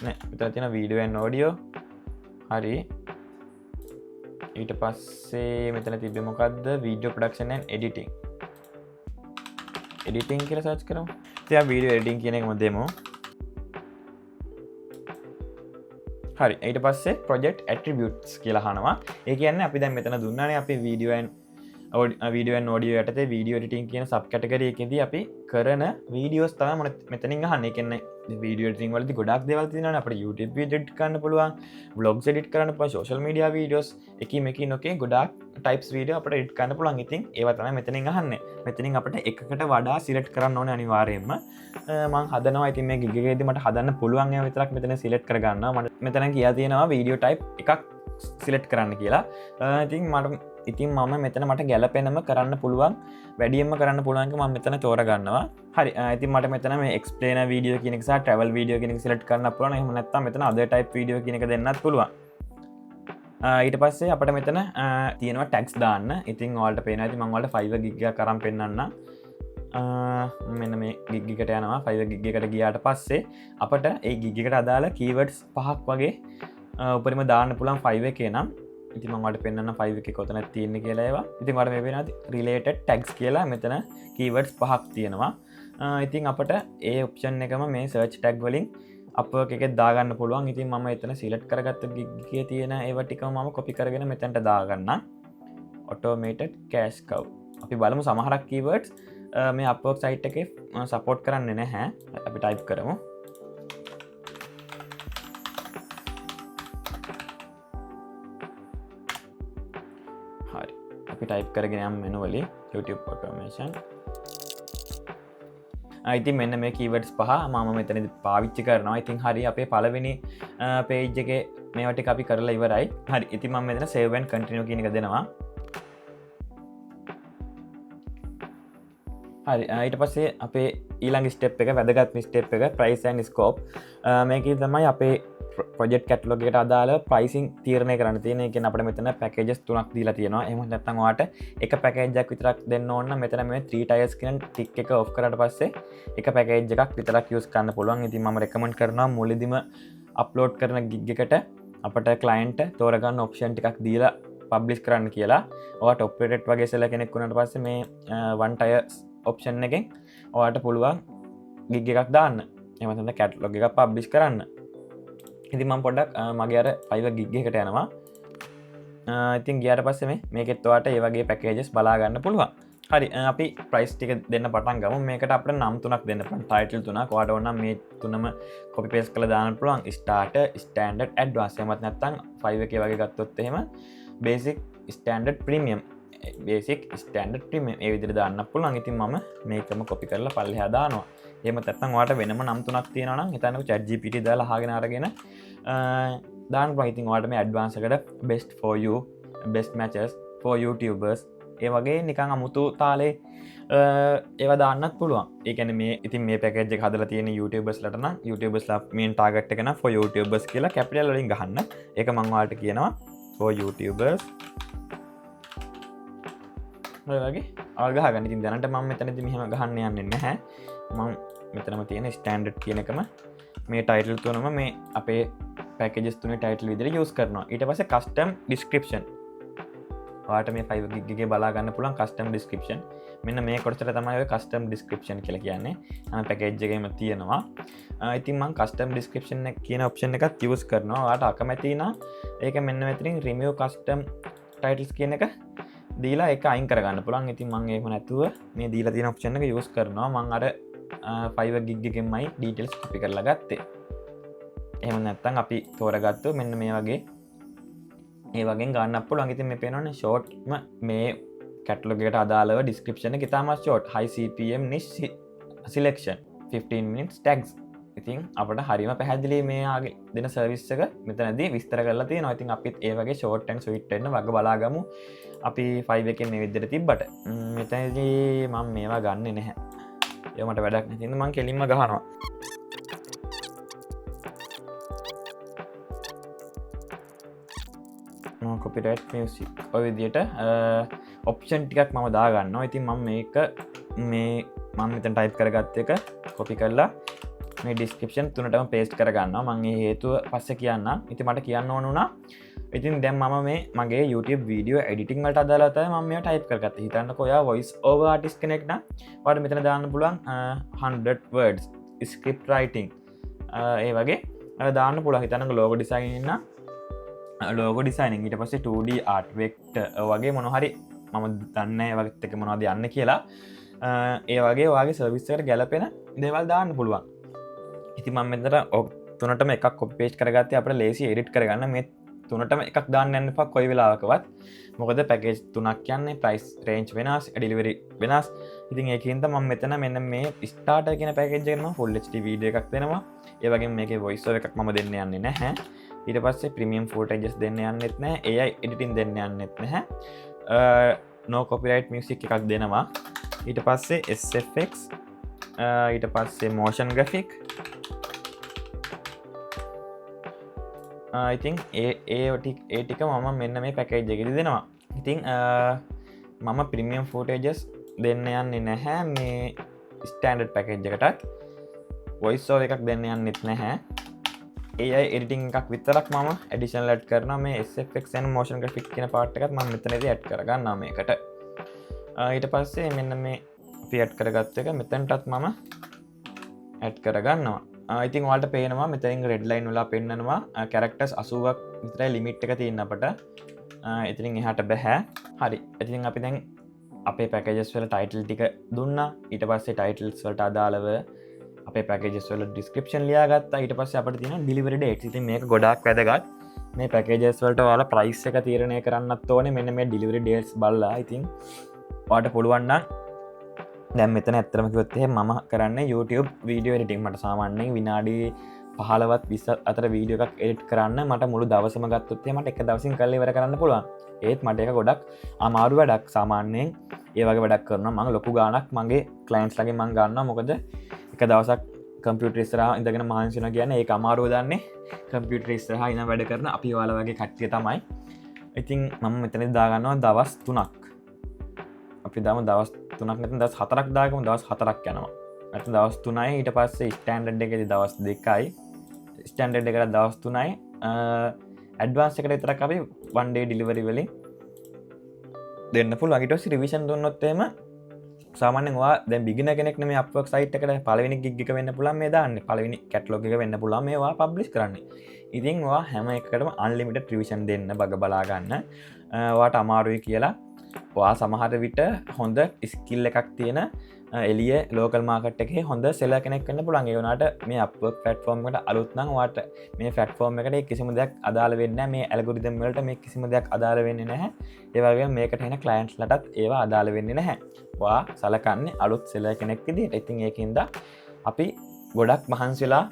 නෑ, මෙතන තියෙන video and audio. හරි. ඊට පස්සේ මෙතන තිබ්බේ මොකද්ද? Video production and editing. Editing කියලා සර්ච් කරමු. ඉතින් අපි video editing කියන එකම දෙමු. හරි. ඊට පස්සේ project attributes කියලා අහනවා. ඒ කියන්නේ අපි දැන් මෙතන දුන්නානේ අපි video and video and audio යටතේ video editing කියන sub category එකේදී අපි කරන videos තමයි මෙතනින් අහන්නේ. ඒ කියන්නේ video editing වලදී ගොඩක් දේවල් තියෙනවානේ. අපිට YouTube video edit කරන්න පුළුවන්, vlogs edit කරන්න පුළුවන්, social media videos එකී මෙකී නොකේ ගොඩාක් types video අපිට edit කරන්න පුළුවන්. ඉතින් ඒවා තමයි මෙතනින් අහන්නේ. මෙතනින් අපිට එකකට වඩා select කරන්න ඕනේ අනිවාර්යයෙන්ම. මං හදනවා. ඉතින් මේ gig එකේදී මට හදන්න පුළුවන් ඒවා විතරක් මෙතන select කරගන්නවා. මට මෙතන කියලා තියෙනවා video type එකක් select කරන්න කියලා. ඉතින් ඉතින් මම මෙතන මට ගැලපෙනම කරන්න පුළුවන්, වැඩියෙන්ම කරන්න පුළුවන් එක මම මෙතන තෝරගන්නවා. හරි. ඉතින් මට මෙතන මේ එක්ස්ප්ලේනර් වීඩියෝ කියන එක සහ ට්‍රැවල් වීඩියෝ කියන එක සිලෙක්ට් කරන්න පුළුවන්. එහෙම නැත්නම් මෙතන අදර් ටයිප් වීඩියෝ කියන එක දෙන්නත් පුළුවන්. ඊට පස්සේ අපිට මෙතන තියෙනවා ටැග්ස් දාන්න. ඉතින් ඔයාලට පේනවා ඇති මම ඔයාලට 5 ගිග් එකක් අරන් පෙන්නන්නම්. මෙන්න මේ ගිග් එකට යනවා. 5 ගිග් එකට ගියාට පස්සේ අපට ඒ ගිග් එකට අදාළ කීවර්ඩ්ස් පහක් වගේ උපරිම දාන්න පුළුවන් 5 එකේ නම්. ඉතින් මම ඔයාලට පෙන්නන්න 5 එකේ කොතනද තියෙන්නේ කියලා ඒවා. ඉතින් ඔයාලට මේ පේනවා රිලේටඩ් ටැග්ස් කියලා මෙතන කීවර්ඩ්ස් පහක් තියෙනවා. ඉතින් අපට ඒ ඔප්ෂන් එකම මේ සර්ච් ටැග් වලින් Upwork එකේ දාගන්න පුළුවන්. ඉතින් මම එතන සිලෙක්ට් කරගත්ත ගිග් එකේ තියෙන ඒවා ටිකම මම කොපි කරගෙන මෙතනට දාගන්නම්. Automated cash cow. අපි බලමු සමහරක් කීවර්ඩ්ස් මේ Upwork site එකේ සපෝට් කරන්නේ නැහැ. අපි ටයිප් කරමු. හරි, අපි ටයිප් කරගෙන යමු මැනුවලි YouTube automation. ඉතින් මෙන්න මේ කීවර්ඩ්ස් පහ මම මෙතනදි පාවිච්චි කරනවා. ඉතින් හරි, අපේ පළවෙනි පේජ් එකේ මේවා ටික අපි කරලා ඉවරයි. හරි, ඉතින් මම මෙතන save and continue කියන එක දෙනවා. හරි, ඊට පස්සේ අපේ ඊළඟ ස්ටෙප් එක, වැදගත්ම ස්ටෙප් එක, price and scope. මේකේ තමයි අපේ ප්‍රොජෙක්ට් කැටලොග් එකට අදාළ ප්‍රයිසිං තීරණය කරන්න තියෙන්නේ. ඒ කියන්නේ අපිට මෙතන පැකේජස් තුනක් දීලා තියෙනවා. එහෙම නැත්නම් ඔයාට එක පැකේජ් එකක් විතරක් දෙන්න ඕන නම් මෙතන මේ 3 tiers කියන ටික් එක ඔෆ් කරාට පස්සේ එක පැකේජ් එකක් විතරක් යූස් කරන්න පුළුවන්. ඉතින් මම රෙකමන්ඩ් කරනවා මුලදිම අප්ලෝඩ් කරන ගිග් එකට අපට ක්ලයන්ට් තෝරගන්න ඔප්ෂන් ටිකක් දීලා පබ්ලිෂ් කරන්න කියලා. ඔයා টොප් රේටඩ් වගේ සෙලර් කෙනෙක් වුණාට පස්සේ මේ 1 tier option එකෙන් ඔයාට පුළුවන් ගිග් එකක් දාන්න. එහෙම නැත්නම් කැටලොග් එකක් පබ්ලිෂ් කරන්න. ඉතින් මම පොඩ්ඩක් මගේ අර Fiverr gig එකට යනවා. ඉතින් ගියාට පස්සේ මේකෙත් ඔයාට ඒ වගේ පැකේජස් බලා ගන්න පුළුවන්. හරි, අපි ප්‍රයිස් ටික දෙන්න පටන් ගමු. මේකට අපිට නම් තුනක් දෙන්න පුළුවන්, ටයිටල් තුනක්. ඔයාට ඕන නම් මේ තුනම කොපි පේස්ට් කරලා දාන්න පුළුවන්. Starter, standard, advance. එහෙමත් නැත්නම් Fiverr එකේ වගේ ගත්තොත් එහෙම basic, standard, premium, basic, standard, premium ඒ විදිහට දාන්න පුළුවන්. ඉතින් මම මේකම කොපි කරලා පල්ලෙහා දානවා. එහෙම නැත්නම් ඔයාට වෙනම නම් තුනක් තියෙනවා නම් හිතන්නකෝ chat GPT දාලා අහගෙන අරගෙන දාන්න පුළුවන්. ඉතින් ඔයාට මේ ඇඩ්වාන්ස් එකට best for you, best matches for YouTubers ඒ වගේ නිකන් අමුතු තාලේ ඒවා දාන්නත් පුළුවන්. ඒ කියන්නේ මේ ඉතින් මේ පැකේජ් එක හදලා තියෙන YouTubers ලට නම් YouTubers ලා මේන් ටාගට් එක නම් for YouTubers කියලා කැපිටල් වලින් ගහන්න. ඒක මං ඔයාලට කියනවා for YouTubers ඔය වගේ ඔයාලා ගහගන්න. ඉතින් දැනට මම මෙතනදී මෙහෙම ගහන්න යන්නේ නැහැ. මං මෙතනම තියෙන ස්ටෑන්ඩඩ් කියන එකම මේ ටයිටල් තුනම මේ අපේ පැකේජස් තුනේ ටයිටල් විදිහට යූස් කරනවා. ඊට පස්සේ කස්ටම් ඩිස්ක්‍රිප්ෂන්. ඔයාලට මේ Fiverr gig එකේ බලා ගන්න පුළුවන් කස්ටම් ඩිස්ක්‍රිප්ෂන්. මෙන්න මේ කොටසට තමයි ඔය කස්ටම් ඩිස්ක්‍රිප්ෂන් කියලා කියන්නේ. හැම පැකේජ් එකේම තියෙනවා. ඉතින් මං කස්ටම් ඩිස්ක්‍රිප්ෂන් එක කියන ඔප්ෂන් එකත් යූස් කරනවා. ඔයාලට අකමැති නම් ඒක මෙන්න මෙතනින් රිමූව් කස්ටම් ටයිටල්ස් කියන එක දීලා ඒක අයින් කරගන්න පුළුවන්. ඉතින් මං එහෙම නැතුව මේ දීලා තියෙන ඔප්ෂන් එක යූස් කරනවා. මං අර Fiverr gig එකෙන්මයි ඩීටේල්ස් කොපි කරලා ගත්තේ. එහෙම නැත්නම් අපි තෝරගත්තොත් මෙන්න මේ වගේ ඒ වගේ ගන්න පුළුවන්. ඉතින් මේ පේනවනේ ෂෝට්ම මේ කැටලොග් එකට අදාළව ඩිස්ක්‍රිප්ෂන් එක ඉතාමත් short, high CPM niche selection 15 minutes tags. ඉතින් අපට හරිම පැහැදිලි මේ ආගේ දෙන සර්විස් එක මෙතනදී විස්තර කරලා තියෙනවා. ඉතින් අපිත් ඒ වගේ ෂෝට් ඇන්ඩ් ස්වීට් වෙන්න වග බලාගමු. අපි 5 එකෙන් මේ විදිහට තිබ්බට. මෙතනදී මම මේවා ගන්නෙ නැහැ. ඒවා මට වැඩක් නැති හින්දා මං කෙලින්ම ගහනවා. No copyright music. ඔය විදිහට ඔප්ෂන් ටිකක් මම දාගන්නවා. ඉතින් මම මේක මේ මම මෙතන ටයිප් කරගත්ත එක කොපි කරලා මේ ඩිස්ක්‍රිප්ෂන් තුනටම පේස්ට් කරගන්නවා. මං ඒ හේතුව පස්සේ කියන්නම්. ඉතින් මට කියන්න ඕන වුණා. ඉතින් දැන් මම මේ මගේ YouTube video editing වලට අදාළව තමයි මම මේවා ටයිප් කරගත්තේ. හිතන්නකෝ ඔයා වොයිස් ඕවර් ආටිස්ට් කෙනෙක් නම් ඔයාලට මෙතන දාන්න පුළුවන් 100 words script writing. ඒ වගේ දාන්න පුළුවන්. හිතන්නකෝ ලෝගෝ ඩිසයින් නම් ලෝගෝ ඩිසයිනින්, ඊට පස්සේ 2D art vector වගේ මොන හරි මම දන්නේ නැහැ ඒ වගේත් එක්ක මොනවද යන්නේ කියලා. ඒ වගේ ඔයාගේ සර්විස් එකට ගැලපෙන දේවල් දාන්න පුළුවන්. ඉතින් මම මෙතන තුනටම එකක් කොපි පේස්ට් කරගත්තේ අපිට ලේසි එඩිට් කරගන්න. මේ තුනටම එකක් දාන්න යන්න එපා කොයි වෙලාවකවත්. මොකද පැකේජ් තුනක් කියන්නේ ප්‍රයිස් රේන්ජ් වෙනස්, ඩෙලිවරි වෙනස්. ඉතින් ඒකින්ද මම මෙතන මෙන්න මේ ස්ටාර්ටර් කියන පැකේජ් එකට මම ෆුල් HD video එකක් දෙනවා. ඒ වගේම මේකේ වොයිස් ඕවර් එකක් මම දෙන්න යන්නේ නැහැ. ඊට පස්සේ ප්‍රීමියම් ෆුටේජස් දෙන්න යන්නෙත් නැහැ. AI editing දෙන්න යන්නෙත් නැහැ. no copyright music එකක් දෙනවා. ඊට පස්සේ SFX, ඊට පස්සේ motion graphic. ඉතින් ඒ ටික මම මෙන්න මේ පැකේජ් එකේදී දෙනවා. ඉතින් මම ප්‍රීමියම් ෆුටේජස් දෙන්න යන්නේ නැහැ මේ ස්ටෑන්ඩඩ් පැකේජ් එකටත්. වොයිස් ඕවර් එකක් දෙන්න යන්නෙත් නැහැ. AI editing එකක් විතරක් මම ඇඩිෂනල් ඇඩ් කරනවා. මේ SFX and motion graphic කියන පාර්ට් එකත් මම මෙතනදී ඇඩ් කරගන්නවා මේකට. ඊට පස්සේ මෙන්න මේ අපි ඇඩ් කරගත්ත එක මෙතනටත් මම ඇඩ් කරගන්නවා. ඉතින් ඔයාලට පේනවා මෙතනින් රෙඩ් ලයින් වල පෙන්නනවා, කැරක්ටර්ස් 80ක් විතරයි ලිමිට් එක තියෙන අපට. ඉතින් එහාට බෑ. හරි. ඉතින් අපි දැන් අපේ පැකේජස් වල ටයිටල් ටික දුන්නා. ඊට පස්සේ ටයිටල්ස් වලට අදාළව අපේ පැකේජස් වල ඩිස්ක්‍රිප්ෂන් ලියාගත්තා. ඊට පස්සේ අපිට තියෙනවා ඩෙලිවරි ඩේට්ස්. ඉතින් මේක ගොඩාක් වැදගත්. මේ පැකේජස් වලට ඔයාලා ප්‍රයිස් එක තීරණය කරන්නත් ඕනේ මෙන්න මේ ඩෙලිවරි ඩේට්ස් බලලා. ඉතින් ඔයාලට පුළුවන් නම් දැන් මෙතන ඇත්තටම කිව්වොත් එහෙම මම කරන්නේ YouTube video editing. මට සාමාන්‍යයෙන් විනාඩි 15ත් 20 අතර වීඩියෝ එකක් එඩිට් කරන්න මට මුළු දවසම ගත්තොත් එහෙම මට එක දවසින් කරලා ඉවර කරන්න පුළුවන්. ඒත් මට ඒක ගොඩක් අමාරු වැඩක්. සාමාන්‍යයෙන් ඒ වගේ වැඩක් කරනවා මං ලොකු ගාණක් මගේ ක්ලයන්ට්ස් ලගෙන් මං ගන්නවා. මොකද එක දවසක් කම්පියුටර් ඉස්සරහා ඉඳගෙන මහන්සි වෙනවා කියන්නේ ඒක අමාරුව දන්නේ කම්පියුටර් ඉස්සරහා ඉඳන් වැඩ කරන අපි ඔයාලා වගේ කට්ටිය තමයි. ඉතින් මම මෙතනදී දාගන්නවා දවස් 3ක්. අපි දාමු දවස් 3ක් නැත්නම් දවස් 4ක් දාගමු. දවස් 4ක් යනවා. නැත්නම් දවස් 3යි. ඊට පස්සේ ස්ටෑන්ඩඩ් එකේදී දවස් 2යි. ස්ටෑන්ඩඩ් එකට දවස් 3යි. ඇඩ්වාන්ස් එකට විතරක් අපි වන් ඩේ ඩෙලිවරි වලින් දෙන්න පුළුවන්. ඊට පස්සේ රිවිෂන් දුන්නොත් එහෙම සාමාන්‍යයෙන් ඔයා දැන් බිගිනර් කෙනෙක් නෙමෙයි Upwork site එකට පළවෙනි ගිග් එක වෙන්න පුළුවන් මේ දාන්නේ. පළවෙනි කැටලොග් එක වෙන්න පුළුවන් මේ ඔයා පබ්ලිෂ් කරන්නේ. ඉතින් ඔයා හැම එකකටම අන්ලිමිටඩ් රිවිෂන් දෙන්න බග බලා ගන්න. ඔයාට අමාරුයි කියලා ඔයා සමහර විට හොඳ ස්කිල් එකක් තියෙන එළිය ලෝකල් මාකට් එකේ හොඳ සෙලර් කෙනෙක් වෙන්න පුළුවන්. ඒ වුණාට මේ Upwork platform එකට අලුත් නම් ඔයාට මේ ප්ලැට්ෆෝම් එකට කිසිම දෙයක් අදාළ වෙන්නේ නැහැ. මේ ඇල්ගොරිතම් වලට මේ කිසිම දෙයක් අදාළ වෙන්නේ නැහැ. ඒ වගේම මේකට එන ක්ලයන්ට්ස්ලටත් ඒවා අදාළ වෙන්නේ නැහැ. ඔයා සලකන්නේ අලුත් සෙලර් කෙනෙක් විදිහට. ඉතින් ඒකින්ද අපි ගොඩක් මහන්සි වෙලා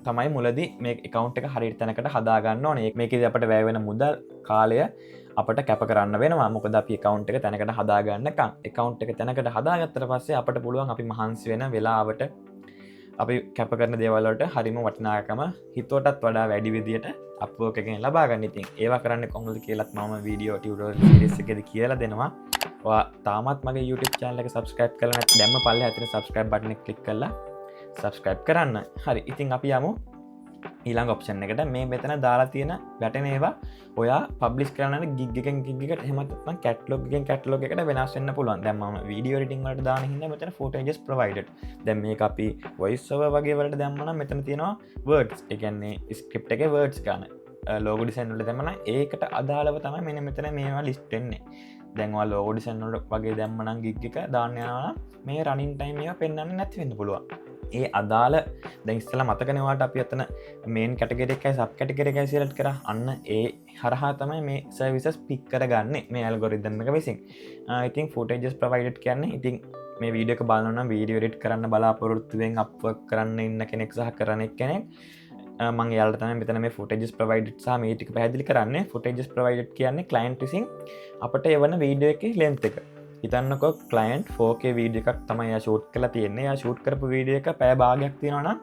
තමයි මුලදී මේ ඇකවුන්ට් එක හරියට තැනකට හදාගන්න ඕනේ. මේකෙදි අපට වැය වෙන මුදල්, කාලය අපට කැප කරන්න වෙනවා. මොකද අපි ඇකවුන්ට් එක තැනකට හදාගන්නකම්. ඇකවුන්ට් එක තැනකට හදාගත්තට පස්සේ අපට පුළුවන් අපි මහන්සි වෙන වෙලාවට අපි කැප කරන දේවල් වලට හරිම වටිනාකම හිතුවටත් වඩා වැඩි විදියට Upwork එකෙන් ලබා ගන්න. ඉතින් ඒවා කරන්නේ කොහොමද කියලත් මම වීඩියෝ ටියුටෝරියල් සීරීස් එකේදී කියලා දෙනවා. ඔයා තාමත් මගේ YouTube channel එක subscribe කරලා නැත්නම් දැන්ම පල්ලෙහා තියෙන subscribe button එක click කරලා subscribe කරන්න. හරි. ඉතින් අපි යමු ඊළඟ ඔප්ෂන් එකට. මේ මෙතන දාලා තියෙන වැටෙන ඒවා ඔයා පබ්ලිෂ් කරන්න යන ගිග් එකෙන් ගිග් එකට එහෙම නැත්නම් කැටලොග් එකෙන් කැටලොග් එකට වෙනස් වෙන්න පුළුවන්. දැන් මම වීඩියෝ එඩිටිං වලට දාන හින්දා මෙතන ෆුටේජස් ප්‍රොවයිඩඩ්. දැන් මේක අපි වොයිස් ඕවර් වගේ වලට දැම්ම නම් මෙතන තියෙනවා වර්ඩ්ස්. ඒ කියන්නේ ස්ක්‍රිප්ට් එකේ වර්ඩ්ස් ගන්න. ලෝගෝ ඩිසයින් වලට දැම්ම නම් ඒකට අදාළව තමයි මෙන්න මෙතන මේවා ලිස්ට් වෙන්නේ. දැන් ඔයා ලෝගෝ ඩිසයින් වලට වගේ දැම්ම නම් ගිග් එක දාන්න යනවා නම් මේ රනින් ටයිම් ඒවා පෙන්වන්නේ නැති වෙන්න පුළුවන්. ඒ අදාළ දැන් ඉස්සෙල්ලා මතකනේ ඔයාලට අපි අතන මේන් කැටගරි එකයි සබ් කැටගරි එකයි සිලෙක්ට් කරා. අන්න ඒ හරහා තමයි මේ සර්විසස් පික් කරගන්නේ මේ ඇල්ගොරිතම් එක විසින්. ඉතින් ෆුටේජස් ප්‍රොවයිඩඩ් කියන්නේ ඉතින් මේ වීඩියෝ එක බලනවා නම් වීඩියෝ එඩිට් කරන්න බලාපොරොත්තුවෙන් අප්වර්ක් කරන්න ඉන්න කෙනෙක් සහ කරන එක්කෙනෙක් මං එයාලට තමයි මෙතන මේ ෆුටේජස් ප්‍රොවයිඩඩ් සහ මේ ටික පැහැදිලි කරන්නේ. ෆුටේජස් ප්‍රොවයිඩඩ් කියන්නේ ක්ලයන්ට් විසින් අපට එවන වීඩියෝ එකේ ලෙන්ත් එක. හිතන්නකෝ ක්ලයන්ට් 4K video එකක් තමයි එයා ෂූට් කරලා තියෙන්නේ. එයා ෂූට් කරපු වීඩියෝ එක පැය භාගයක් තියෙනවා නම්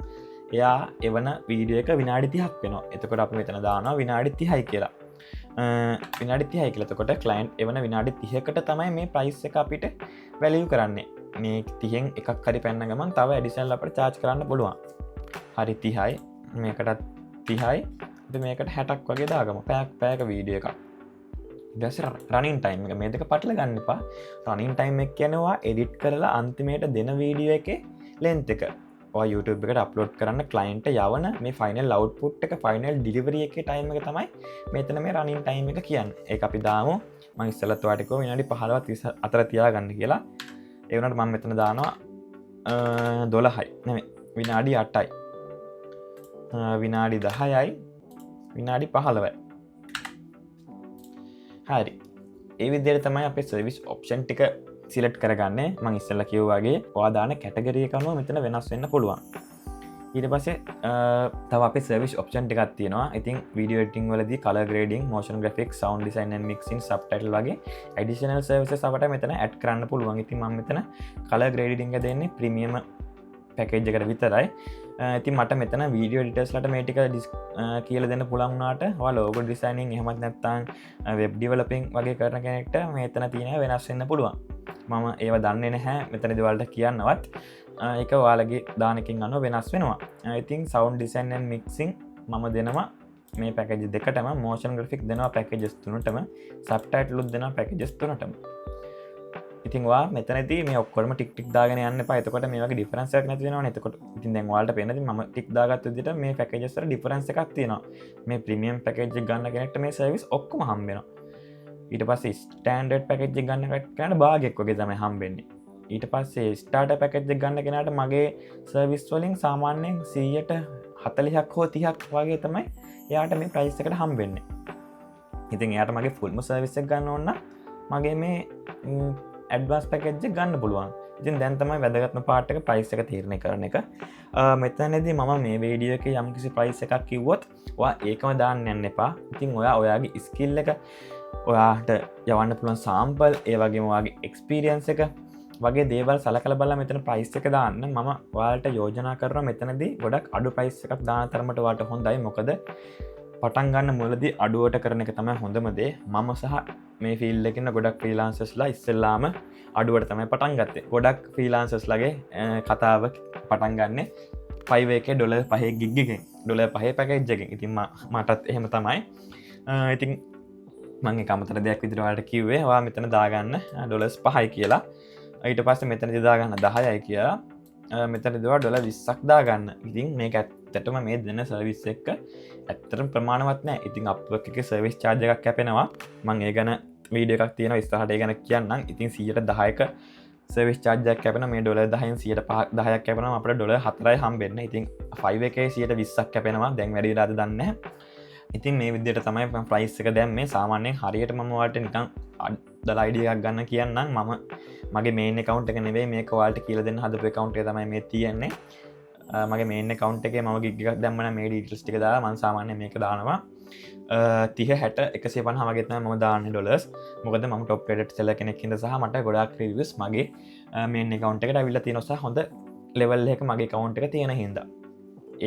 එයා එවන වීඩියෝ එක විනාඩි 30ක් වෙනවා. එතකොට අපි මෙතන දානවා විනාඩි 30යි කියලා. විනාඩි 30යි කියලා. එතකොට ක්ලයන්ට් එවන විනාඩි 30කට තමයි මේ ප්‍රයිස් එක අපිට වැලියු කරන්නේ. මේ 30න් එකක් හරි පැන්න ගමන් තව ඇඩිෂනල් අපිට චාර්ජ් කරන්න පුළුවන්. හරි 30යි, මේකටත් 30යි, අපි මේකට 60ක් වගේ දාගමු. පැයක වීඩියෝ එකක්. ඊට පස්සේ රනින් ටයිම් එක මේ දෙක පටල ගන්න එපා. රනින් ටයිම් එක කියන්නේ ඔයා එඩිට් කරලා අන්තිමේට දෙන වීඩියෝ එකේ ලෙන්ත් එක. ඔයා YouTube එකට අප්ලෝඩ් කරන්න ක්ලයන්ට් යවන මේ ෆයිනල් අවුට්පුට් එක ෆයිනල් ඩෙලිවරි එකේ ටයිම් එක තමයි මෙතන මේ රනින් ටයිම් එක කියන්නේ. ඒක අපි දාමු. මං ඉස්සෙල්ලත් ඔයාලට කිව්වා විනාඩි 15ත් 20 අතර තියාගන්න කියලා. ඒ වුණාට මං මෙතන දානවා 12යි නෙමෙයි විනාඩි 8යි. විනාඩි 10යි විනාඩි 15යි. හරි. ඒ විදිහට තමයි අපේ සර්විස් ඔප්ෂන් ටික සිලෙක්ට් කරගන්නේ. මං ඉස්සෙල්ලා කිව්වා වගේ ඔයා දාන කැටගරි එක අනුව මෙතන වෙනස් වෙන්න පුළුවන්. ඊට පස්සේ තව අපේ සර්විස් ඔප්ෂන් ටිකක් තියෙනවා. ඉතින් වීඩියෝ එඩිටිං වලදී colour grading, motion graphics, sound design and mixing, subtitle වගේ ඇඩිෂනල් සර්විසස් අපට මෙතන ඇඩ් කරන්න පුළුවන්. ඉතින් මම මෙතන කලර් ග්‍රේඩින් එක දෙන්නේ ප්‍රීමියම් පැකේජ් එකට විතරයි. ඉතින් මට මෙතන වීඩියෝ එඩිටර්ස්ලට මේ ටික කියලා දෙන්න පුළුවන් වුණාට ඔයා ලෝගෝ ඩිසයිනින් එහෙමත් නැත්නම් වෙබ් ඩෙවලොපින් වගේ කරන කෙනෙක්ට මෙතන තියෙන වෙනස් වෙන්න පුළුවන්. මම ඒව දන්නේ නැහැ මෙතනදී ඔයාලට කියන්නවත්. ඒක ඔයාලගේ දානකින් අනුව වෙනස් වෙනවා. ඉතින් සවුන්ඩ් ඩිසයින් ඇන්ඩ් මික්සිං මම දෙනවා මේ පැකේජ් දෙකටම, මෝෂන් ග්‍රැෆික් දෙනවා පැකේජස් තුනටම, සබ්ටයිටල් උත් දෙනවා පැකේජස් තුනටම. ඉතින් ඔයා මෙතනදී මේ ඔක්කොම ටික් ටික් දාගෙන යන්න එපා. එතකොට මේ වගේ ඩිෆරන්ස් එකක් නැති වෙනවනේ. එතකොට ඉතින් දැන් ඔයාලට පේන ඉතින් මම ටික් දාගත්ත විදිහට මේ පැකේජස් වල ඩිෆරන්ස් එකක් තියෙනවා. මේ ප්‍රීමියම් පැකේජ් එක ගන්න කෙනෙක්ට මේ සර්විස් ඔක්කොම හම්බ වෙනවා. ඊට පස්සේ ස්ටෑන්ඩඩ් පැකේජ් එක ගන්න කෙනාට භාගයක් වගේ තමයි හම්බෙන්නේ. ඊට පස්සේ ස්ටාර්ටර් පැකේජ් එක ගන්න කෙනාට මගේ සර්විස් වලින් සාමාන්‍යයෙන් 140ක් හෝ 30ක් වගේ තමයි එයාට මේ ප්‍රයිස් එකට හම්බෙන්නේ. ඉතින් එයාට මගේ ෆුල්ම සර්විස් එක ගන්න ඕන නම් මගේ මේ ඇඩ්වාන්ස් පැකේජ් එක ගන්න පුළුවන්. ඉතින් දැන් තමයි වැදගත්ම පාර්ට් එක ප්‍රයිස් එක තීරණය කරන එක. මෙතනදී මම මේ වීඩියෝ එකේ යම්කිසි ප්‍රයිස් එකක් කිව්වොත් ඔයා ඒකම දාන්න යන්න එපා. ඉතින් ඔයා ඔයාගේ ස්කිල් එක, ඔයාට යවන්න පුළුවන් සාම්පල්, ඒ වගේම ඔයාගේ එක්ස්පීරියන්ස් එක වගේ දේවල් සලකලා බලලා මෙතන ප්‍රයිස් එක දාන්න. මම ඔයාලට යෝජනා කරනවා මෙතනදී ගොඩක් අඩු ප්‍රයිස් එකක් දාන තරමට ඔයාලට හොඳයි. මොකද පටන් ගන්න මුලදී අඩුවට කරන එක තමයි හොඳම දේ. මම සහ මේ ෆීල්ඩ් එකේ ඉන්න ගොඩක් ෆ්‍රීලාන්සර්ස්ලා ඉස්සෙල්ලාම අඩුවට තමයි පටන් ගත්තේ. ගොඩක් ෆ්‍රීලාන්සර්ස්ලාගේ කතාව පටන් ගන්නෙ ෆයිව් එකේ ඩොලර් පහේ ගිග් එකෙන්, ඩොලර් පහේ පැකේජ් එකෙන්. ඉතින් මටත් එහෙම තමයි. ඉතින් මං ඒක අමතර දෙයක් විදිහට ඔයාලට කිව්වේ, ඔයා මෙතන දාගන්න ඩොලර්ස් පහයි කියලා. ඊට පස්සේ මෙතනදී දාගන්න 10යි කියලා. මෙතනදී ඔයා ඩොලර් 20ක් දාගන්න. ඉතින් මේක ඇත්තටම මේ දෙන සර්විස් එක ඇත්තටම ප්‍රමාණවත් නෑ. ඉතින් Upwork එකේ සර්විස් චාර්ජ් එකක් කැපෙනවා. මං ඒ ගැන වීඩියෝ එකක් තියෙනවා ඉස්සරහට ඒ ගැන කියන්නම්. ඉතින් සියයට දහයක සර්විස් චාර්ජ් එකක් කැපෙනවා. මේ ඩොලර් දහයෙන් සියයට පහක් දහයක් කැපෙනවා. අපිට ඩොලර් හතරයි හම්බෙන්නේ. ඉතින් ෆයිව් එකේ සියයට විස්සක් කැපෙනවා. දැන් වැඩි වෙලාද දන්නේ නැහැ. ඉතින් මේ විදිහට තමයි මම ප්‍රයිස් එක දැම්මේ. සාමාන්‍යයෙන් හරියට මම ඔයාලට නිකන් දාලා අයිඩියා එකක් ගන්න කියන්නම්. මම මගේ මේන් ඇකවුන්ට් එක නෙවෙයි මේක ඔයාලට කියලා දෙන්න හදපු ඇකවුන්ට් එක තමයි මේ තියෙන්නේ. මගේ මේන් ඇකවුන්ට් එකේ මම ගිග් එකක් දැම්ම නම් මේ ඩීටේල්ස් ටික දාලා මම සාමාන්‍යයෙන් මේක දානවා. 30 60 150 වගේ තමයි මම දාන්නේ ඩොලර්ස්. මොකද මම টොප් රේටඩ් සෙලර් කෙනෙක් හින්දා සහ මට ගොඩාක් රිවිව්ස් මගේ මේන් ඇකවුන්ට් එකට ඇවිල්ලා තියෙනවා සහ හොඳ ලෙවල් එකක මගේ ඇකවුන්ට් එක තියෙන හින්දා.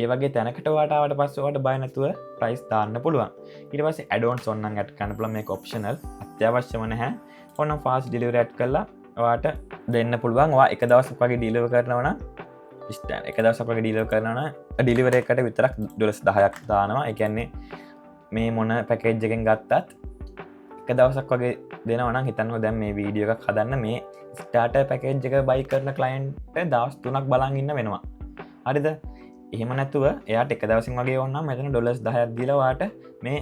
ඒ වගේ තැනකට ඔයාට ආවට පස්සේ ඔයාට බය නැතුව ප්‍රයිස් දාන්න පුළුවන්. ඊට පස්සේ ඇඩ් ඔන්ස් ඕනනම් ඇඩ් කරන්න පුළුවන්. මේක ඔප්ෂනල්, අත්‍යවශ්‍යම නැහැ. ඕනනම් ෆාස්ට් ඩෙලිවරි ඇඩ් කරලා ඔයාට දෙන්න පුළුවන්. ඔයා එක දවසක් වගේ ඩිලිවර් කරනවා නම් එක දවසක් වගේ ඩිලිවර් කරනවා නම් ඩිලිවරි එකට විතරක් ඩොලර්ස් 10ක් දානවා. ඒ කියන්නේ මේ මොන පැකේජ් එකෙන් ගත්තත් එක දවසක් වගේ දෙනවා නම් හිතන්නකෝ දැන් මේ වීඩියෝ එකක් හදන්න මේ ස්ටාර්ටර් පැකේජ් එක බයි කරන ක්ලයන්ට් දවස් 3ක් බලන් ඉන්න වෙනවා. හරිද? එහෙම නැතුව එයාට එක දවසින් වගේ ඕන නම් මෙතන ඩොලර්ස් 10ක් දීලා ඔයාට මේ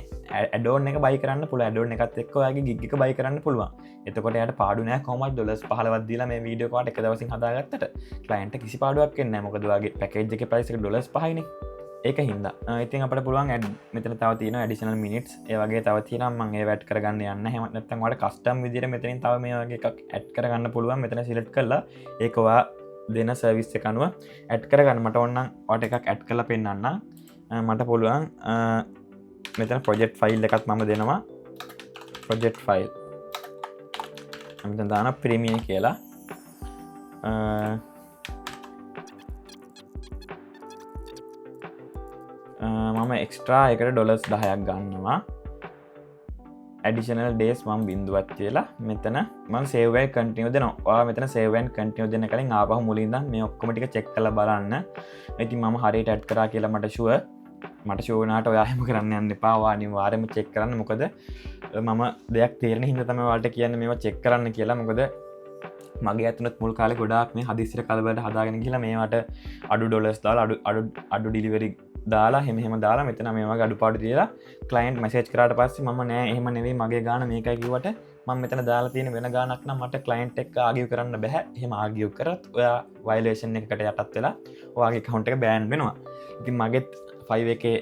ඇඩ් ඔන් එක බයි කරන්න පුළුවන්. ඇඩ් ඔන් එකත් එක්ක ඔයාගේ ගිග් එක බයි කරන්න පුළුවන්. එතකොට එයාට පාඩු නෑ කොහොමද ඩොලර්ස් 15ක් දීලා මේ වීඩියෝ එක ඔයාට එක දවසින් හදාගත්තට ක්ලයන්ට් කිසි පාඩුවක් වෙන්නේ නෑ. මොකද ඔයාගේ පැකේජ් එකේ ප්‍රයිස් එක ඩොලර්ස් 5යිනේ. ඒක හින්දා. ඉතින් අපිට පුළුවන් ඇඩ් මෙතන තව තියෙනවා ඇඩිෂනල් මිනිට්ස්. ඒ වගේ තව තියෙනවා. මං ඒව ඇඩ් කරගන්න යන්න. එහෙම නැත්නම් ඔයාලට කස්ටම් විදියට මෙතනින් තව මේ වගේ එකක් ඇඩ් කරගන්න පුළුවන්. මෙතන සිලෙක්ට් කරලා ඒක ඔයා දෙන සර්විස් එක අනුව ඇඩ් කරගන්න. මට ඕන නම් ඔයාලට එකක් ඇඩ් කරලා පෙන්නන්න. මට පුළුවන් මෙතන ප්‍රොජෙක්ට් ෆයිල් එකක් මම දෙනවා. Project file. මම මෙතන දානවා ප්‍රීමියර් කියලා. මම එක්ස්ට්‍රා එකට ඩොලර්ස් 10ක් ගන්නවා. ඇඩිෂනල් ඩේස් මම බිඳුවක් කියලා මෙතන මම සේව් ඇන්ඩ් කන්ටිනියු දෙනවා. ඔයා මෙතන සේව් ඇන්ඩ් කන්ටිනියු දෙන කලින් ආපහු මුලින් ඉඳන් මේ ඔක්කොම ටික චෙක් කරලා බලන්න. ඉතින් මම හරියට ඇඩ් කරා කියලා මට ෂුවර්. මට ෂුවර් වුණාට ඔයා එහෙම කරන්න යන්න එපා. ඔයා අනිවාර්යයෙන්ම චෙක් කරන්න. මොකද මම දෙයක් තේරෙන හින්දා තමයි ඔයාලට කියන්නේ මේවා චෙක් කරන්න කියලා. මොකද මගේ ඇතුළත් මුල් කාලේ ගොඩාක් මේ හදිස්සියට කලබලට හදාගෙන ගිහලා මේවට අඩු ඩොලර්ස් දාලා අඩු ඩිලිවරි දාලා එහෙම එහෙම දාලා මෙතන මේ වගේ අඩුපාඩු තියලා ක්ලයන්ට් මැසේජ් කරාට පස්සේ මම නෑ එහෙම නෙවෙයි මගේ ගාන මේකයි කිව්වට මම මෙතන දාලා තියෙන වෙන ගානක් නම් මට ක්ලයන්ට් එක්ක ආගියු කරන්න බෑ. එහෙම ආගියු කරත් ඔයා වයලේෂන් එකකට යටත් වෙලා ඔයාගේ ඇකවුන්ට් එක බෑන් වෙනවා. ඉතින් මගෙත් 5 එකේ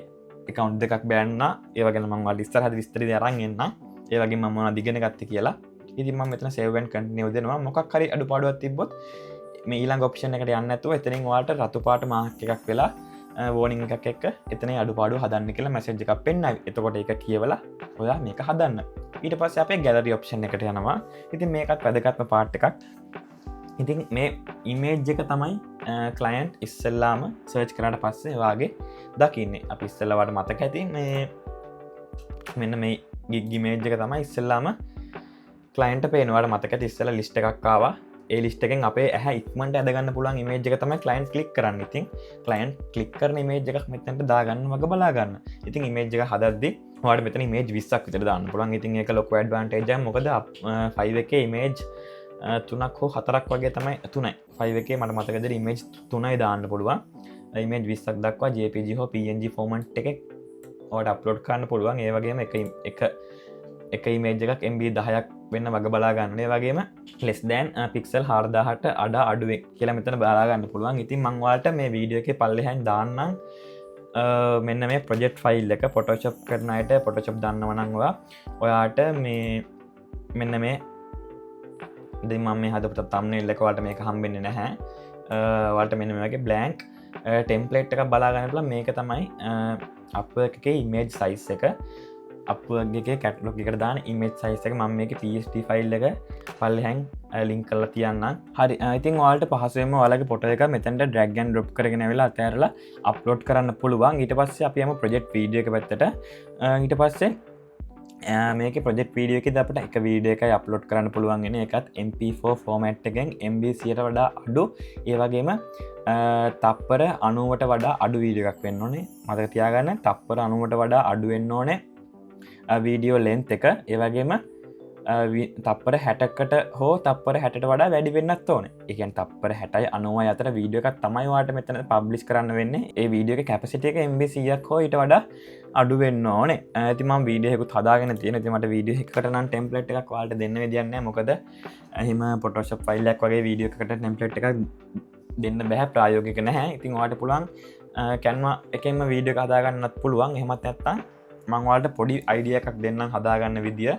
ඇකවුන්ට් දෙකක් බෑන් වුණා. ඒව ගැන මම ඔයාලට ඉස්සරහදී විස්තර අරන් එන්නම්. ඒ වගේම මම මොනවද ඉගෙන ගත්තේ කියලා. ඉතින් මම මෙතන සේව් ඇන්ඩ් කන්ටිනියු දෙනවා. මොකක් හරි අඩුපාඩුවක් තිබ්බොත් මේ ඊළඟ ඔප්ෂන් එකට යන්න නැතුව එතනින් ඔයාලට රතු පාට මාක් එකක් වෙලා වෝනින් එකක් එක්ක එතන අඩුපාඩු හදන්න කියලා මැසේජ් එකක් පෙන්නයි. එතකොට ඒක කියවලා ඔයා මේක හදන්න. ඊට පස්සේ අපේ ගැලරි ඔප්ෂන් එකට යනවා. ඉතින් මේකත් වැදගත්ම පාර්ට් එකක්. ඉතින් මේ ඉමේජ් එක තමයි ක්ලයන්ට් ඉස්සෙල්ලාම සර්ච් කරාට පස්සේ ඔයාගේ දකින්නේ. අපි ඉස්සෙල්ලා වට මතක ඇති මේ මෙන්න මේ ගිග් ඉමේජ් එක තමයි ඉස්සෙල්ලාම ක්ලයන්ට් පේනවා. ඔයාලට මතක ඇති ඉස්සෙල්ලා ලිස්ට් එකක් ආවා. ඒ ලිස්ට් එකෙන් අපේ ඇහැ ඉක්මනට ඇද ගන්න පුළුවන් ඉමේජ් එක තමයි ක්ලයන්ට් ක්ලික් කරන්නේ. ඉතින් ක්ලයන්ට් ක්ලික් කරන ඉමේජ් එකක් මෙතනට දාගන්න වග බලා ගන්න. ඉතින් ඉමේජ් එක හදද්දි ඔයාලට මෙතන ඉමේජ් 20ක් විතර දාන්න පුළුවන්. ඉතින් ඒක ලොකු ඇඩ්වාන්ටේජ් එකක්. මොකද 5 එකේ ඉමේජ් 3ක් හෝ 4ක් වගේ තමයි, 3යි. 5 එකේ මට මතක විදිහට ඉමේජ් 3යි දාන්න පුළුවන්. ඉමේජ් 20ක් දක්වා JPG හෝ PNG format එකේ ඔයාලට අප්ලෝඩ් කරන්න පුළුවන්. ඒ වගේම එක එක ඉමේජ් එකක් MB 10ක් වෙන්න වග බලා ගන්න. ඒ වගේම less than pixel 4000ට වඩා අඩුවෙන් කියලා මෙතන බලා ගන්න පුළුවන්. ඉතින් මං ඔයාලට මේ වීඩියෝ එකේ පල්ලෙහායින් දාන්නම් මෙන්න මේ ප්‍රොජෙක්ට් ෆයිල් එක. Photoshop කරන අයට, Photoshop දන්නවා නම් ඔයා ඔයාට මේ මෙන්න මේ ඉතින් මම මේ හදපු thumbnail එක ඔයාලට මේක හම්බෙන්නේ නැහැ. ඔයාලට මෙන්න මේ වගේ බ්ලැන්ක් ටෙම්ප්ලේට් එකක් බලා ගන්න පුළුවන්. මේක තමයි Upwork එකේ ඉමේජ් සයිස් එක, Upwork එකේ කැටලොග් එකට දාන ඉමේජ් සයිස් එක. මම මේකේ PSD file එක පල්ලෙහාන් ලින්ක් කරලා තියන්නම්. හරි, ඉතින් ඔයාලට පහසුවෙන්ම ඔයාලගේ ෆොටෝ එක මෙතනට ඩ්‍රැග් ඇන්ඩ් ඩ්‍රොප් කරගෙන ඇවිල්ලා අතෑරලා අප්ලෝඩ් කරන්න පුළුවන්. ඊට පස්සේ අපි යමු ප්‍රොජෙක්ට් වීඩියෝ එක පැත්තට. ඊට පස්සේ මේකේ ප්‍රොජෙක්ට් වීඩියෝ එකේදී අපිට එක වීඩියෝ එකයි අප්ලෝඩ් කරන්න පුළුවන් වෙන්නේ. ඒකත් MP4 format එකෙන් MB 100ට වඩා අඩු, ඒ වගේම තප්පර 90ට වඩා අඩු වීඩියෝ එකක් වෙන්න ඕනේ. මතක තියාගන්න, තප්පර 90ට වඩා අඩු වෙන්න ඕනේ වීඩියෝ ලෙන්ත් එක. ඒ වගේම තප්පර 60කට හෝ තප්පර 60ට වඩා වැඩි වෙන්නත් ඕනේ. ඒ කියන්නේ තප්පර 60යි 90යි අතර වීඩියෝ එකක් තමයි ඔයාලට මෙතන පබ්ලිෂ් කරන්න වෙන්නේ. ඒ වීඩියෝ එකේ කැපසිටි එක MB 100ක් හෝ ඊට වඩා අඩු වෙන්න ඕනේ. ඉතින් මම වීඩියෝ එකකුත් හදාගෙන තියෙනවා. ඉතින් මට වීඩියෝ එකකට නම් ටෙම්ප්ලේට් එකක් ඔයාලට දෙන්න විදියක් නෑ. මොකද එහෙම Photoshop file එකක් වගේ වීඩියෝ එකකට ටෙම්ප්ලේට් එකක් දෙන්න බැහැ, ප්‍රායෝගික නැහැ. ඉතින් ඔයාලට පුළුවන් Canva එකෙන්ම වීඩියෝ එක හදාගන්නත් පුළුවන්. එහෙමත් නැත්නම් මං ඔයාලට පොඩි අයිඩියා එකක් දෙන්නම් හදාගන්න විදිය.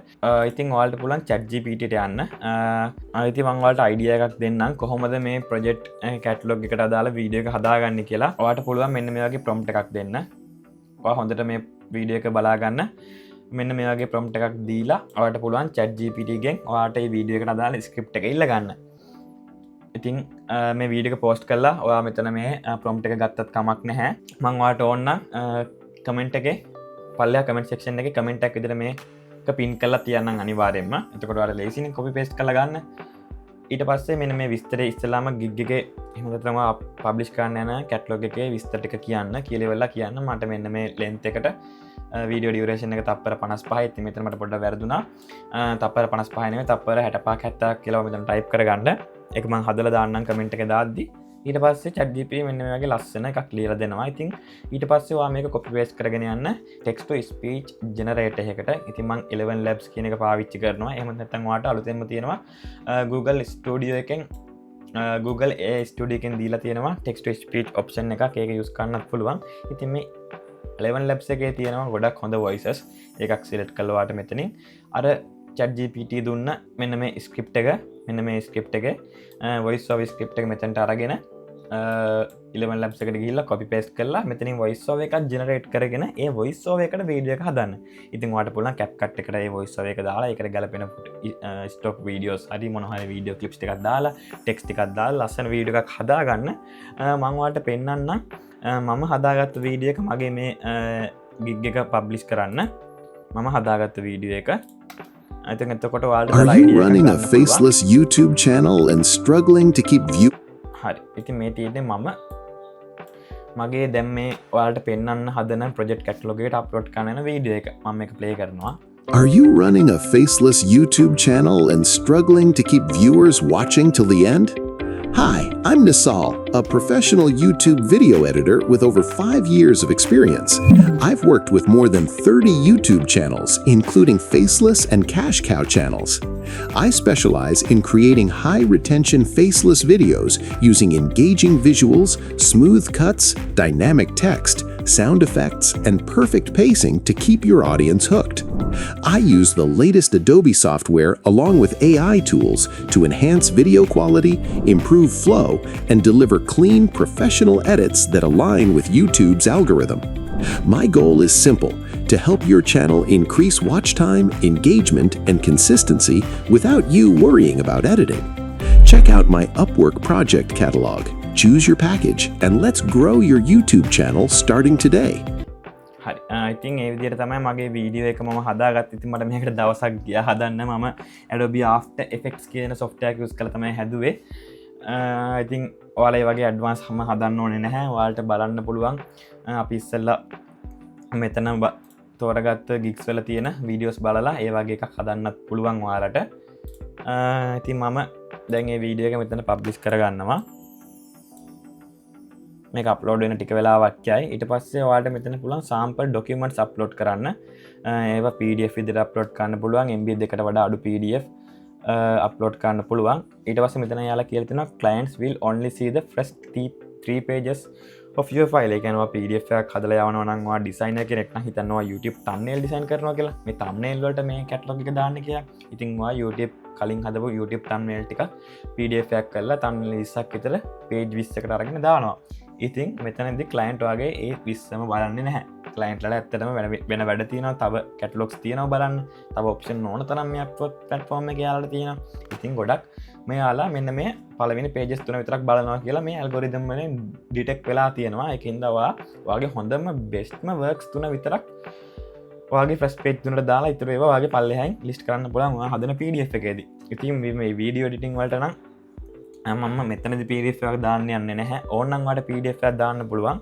ඉතින් ඔයාලට පුළුවන් chat GPT ට යන්න. ඉතින් මං ඔයාලට අයිඩියා එකක් දෙන්නම් කොහොමද මේ ප්‍රොජෙක්ට් කැටලොග් එකට අදාළ වීඩියෝ එක හදාගන්නේ කියලා. ඔයාලට පුළුවන් මෙන්න මේ වගේ ප්‍රොම්ප්ට් එකක් දෙන්න. ඔයා හොඳට මේ වීඩියෝ එක බලා ගන්න. මෙන්න මේ වගේ ප්‍රොම්ප්ට් එකක් දීලා ඔයාලට පුළුවන් chat GPT ගෙන් ඔයාට මේ වීඩියෝ එකට අදාළ ස්ක්‍රිප්ට් එක ඉල්ල ගන්න. ඉතින් මේ වීඩියෝ එක පෝස්ට් කරලා ඔයා මෙතන මේ ප්‍රොම්ප්ට් එක ගත්තත් කමක් නැහැ. මං ඔයාලට ඕන නම් කමෙන්ට් එකේ පල්ලෙහා කමෙන්ට් සෙක්ෂන් එකේ කමෙන්ට් එකක් විදිහට මේක පින් කරලා තියන්නම් අනිවාර්යෙන්ම. එතකොට ඔයාලා ලේසියෙන් කොපි පේස්ට් කරලා ගන්න. ඊට පස්සේ මෙන්න මේ විස්තරේ ඉස්සෙල්ලාම ගිග් එකේ එහෙම නැත්නම් ඔයා පබ්ලිෂ් කරන්න යන කැටලොග් එකේ විස්තර ටික කියන්න කියලා වෙලා කියන්න මට මෙන්න මේ ලෙන්ත් එකට වීඩියෝ ඩියුරේෂන් එක තප්පර 55. ඉතින් මෙතන මට පොඩ්ඩක් වැරදුනා. තප්පර 55 නෙමෙයි, තප්පර 65ක් 70ක් කියලා මෙතන ටයිප් කරගන්න. ඒක මං හදලා දාන්නම් කමෙන්ට් එකේ දාද්දි. ඊට පස්සේ chat GPT මෙන්න මේ වගේ ලස්සන එකක් ලියලා දෙනවා. ඉතින් ඊට පස්සේ ඔයා මේක කොපි පේස්ට් කරගෙන යන්න text to speech generator එකකට. ඉතින් මං 11 labs කියන එක පාවිච්චි කරනවා. එහෙම නැත්නම් ඔයාට අලුතෙන්ම තියෙනවා Google Studio එකෙන්, Google AI Studio එකෙන් දීලා තියෙනවා text to speech option එකක්. ඒක යූස් කරන්නත් පුළුවන්. ඉතින් මේ 11 labs එකේ තියෙනවා ගොඩක් හොඳ voices. ඒකක් සිලෙක්ට් කරලා ඔයාට මෙතනින් අර chat GPT දුන්න මෙන්න මේ ස්ක්‍රිප්ට් එක, මෙන්න මේ ස්ක්‍රිප්ට් එකේ voice over script එක මෙතනට අරගෙන 11 labs එකට ගිහිල්ලා කොපි පේස්ට් කරලා මෙතනින් voice over එකක් ජෙනරේට් කරගෙන ඒ voice over එකට වීඩියෝ එක හදන්න. ඉතින් ඔයාලට පුළුවන් CapCut එකට ඒ voice over එක දාලා ඒකට ගැලපෙන ස්ටොක් වීඩියෝස් හරි මොන හරි වීඩියෝ ක්ලිප්ස් ටිකක් දාලා ටෙක්ස්ට් ටිකක් දාලා ලස්සන වීඩියෝ එකක් හදාගන්න. මං ඔයාලට පෙන්නන්නම් මම හදාගත්ත වීඩියෝ එක, මගේ මේ ගිග් එක පබ්ලිෂ් කරන්න මම හදාගත්ත වීඩියෝ එක. ඉතින් එතකොට ඔයාලට Are you idea එකක් running a ගන්න පුළුවන්. faceless YouTube channel and struggling to keep view හරි, ඉතින් මේ තියෙන්නේ මම මගේ දැන් මේ ඔයාලට පෙන්වන්න හදන ප්‍රොජෙක්ට් කැටලොග් එකට අප්ලෝඩ් කරන යන වීඩියෝ එක. මම මේක ප්ලේ කරනවා. Are you running a faceless YouTube channel and struggling to keep viewers watching till the end? Hi, I'm Nisal, a professional YouTube video editor with over 5 years of experience. I've worked with more than 30 YouTube channels, including faceless and cash cow channels. I specialize in creating high retention faceless videos using engaging visuals, smooth cuts, dynamic text, sound effects, and perfect pacing to keep your audience hooked. I use the latest Adobe software along with AI tools to enhance video quality, improve flow, and deliver clean, professional edits that align with YouTube's algorithm. My goal is simple: to help your channel increase watch time, engagement, and consistency without you worrying about editing. Check out my Upwork project catalog, choose your package, and let's grow your YouTube channel starting today. හරි, ඉතින් ඒ විදිහට තමයි මගේ වීඩියෝ එක මම හදාගත්තේ. ඉතින් මට මේකට දවසක් ගියා හදන්න. මම Adobe After Effects කියන software එක use කරලා තමයි හැදුවේ. ඉතින් ඔයාලා ඒ වගේ ඇඩ්වාන්ස් හැම හදන්න ඕනේ නැහැ. ඔයාලට බලන්න පුළුවන් අපි ඉස්සෙල්ලා මෙතන තෝරගත්ත ගිග්ස් වල තියෙන වීඩියෝස් බලලා ඒ වගේ එකක් හදන්නත් පුළුවන් ඔයාලට. ඉතින් මම දැන් මේ වීඩියෝ එක මෙතන පබ්ලිෂ් කරගන්නවා. මේක අප්ලෝඩ් වෙන ටික වෙලාවක් යයි. ඊට පස්සේ ඔයාලට මෙතන පුළුවන් සාම්පල් ඩොකියුමන්ට්ස් අප්ලෝඩ් කරන්න. ඒවා PDF විදිහට අප්ලෝඩ් කරන්න පුළුවන්. MB දෙකට වඩා අඩු PDF upload කරන්න පුළුවන්. ඊට පස්සේ මෙතන එයාලා කියලා තියෙනවා, "Clients will only see the first three pages of your file." ඒ කියන්නේ ඔයා PDF එකක් හදලා යවනවා නම්, ඔයා ඩිසයිනර් කෙනෙක් නම්, හිතන්න ඔයා YouTube thumbnail design කරනවා කියලා. මේ thumbnail වලට මේ කැටලොග් එක දාන්න කියලා. ඉතින් ඔයා YouTube කලින් හදපු YouTube thumbnail ටිකක් PDF එකක් කරලා thumbnail 20ක් විතර පේජ් 20කට අරගෙන දානවා. ඉතින් මෙතනදි ක්ලයන්ට් වගේ ඒ 20ම බලන්නේ නැහැ. ක්ලයන්ට්ලට ඇත්තටම වෙන වෙන වැඩ තියෙනවා. තව කැටලොග්ස් තියෙනවා බලන්න. තව ඔප්ෂන් ඕන තරම් මේ Upwork platform එකේ යාළුවට තියෙනවා. ඉතින් ගොඩක් මෙයාලා මෙන්න මේ පළවෙනි පේජස් තුන විතරක් බලනවා කියලා මේ ඇල්ගොරිතම් වලින් ඩිටෙක්ට් වෙලා තියෙනවා. ඒකින්ද ඔයා ඔයාගේ හොඳම බෙස්ට්ම වර්ක්ස් තුන විතරක් ඔයාගේ ෆස්ට් පේජ් තුනට දාලා ඉතුරු ඒවා ඔයාගේ පල්ලෙහායින් ලිස්ට් කරන්න පුළුවන් ඔයා හදන PDF එකේදී. ඉතින් මේ වීඩියෝ එඩිටිං වලට නම් මම මෙතනදි PDF එකක් දාන්න යන්නේ නැහැ. ඕනනම් ඔයාලට PDF එකක් දාන්න පුළුවන්.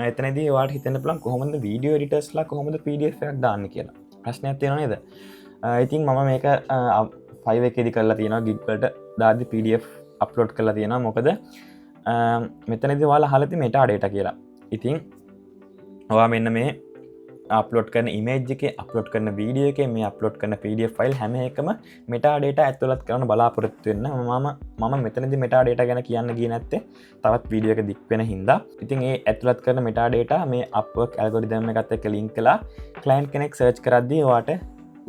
එතනදී ඔයාලට හිතෙන්න පුළුවන් කොහොමද වීඩියෝ එඩිටර්ස්ලා කොහොමද PDF එකක් දාන්නේ කියලා. ප්‍රශ්නයක් තියෙනව නේද? ඉතින් මම මේක ෆයිවර් එකේදී කරලා තියෙනවා. ගිග් වලට දාද්දි PDF upload කරලා තියෙනවා. මොකද මෙතනදී ඔයාලා අහලා තියෙන්නේ මෙටා ඩේටා කියලා. ඉතින් ඔයා මෙන්න මේ අප්ලෝඩ් කරන ඉමේජ් එකේ, අප්ලෝඩ් කරන වීඩියෝ එකේ, මේ අප්ලෝඩ් කරන PDF file හැම එකම මෙටා ඩේටා ඇතුළත් කරන්න බලාපොරොත්තු වෙන්න. මම මම මෙතනදී මෙටා ඩේටා ගැන කියන්න ගියේ නැත්තේ තවත් වීඩියෝ එක දික් වෙන හින්දා. ඉතින් ඒ ඇතුළත් කරන මෙටා ඩේටා මේ Upwork algorithm එකත් එක්ක ලින්ක් කළා ක්ලයන්ට් කෙනෙක් සර්ච් කරද්දී ඔයාට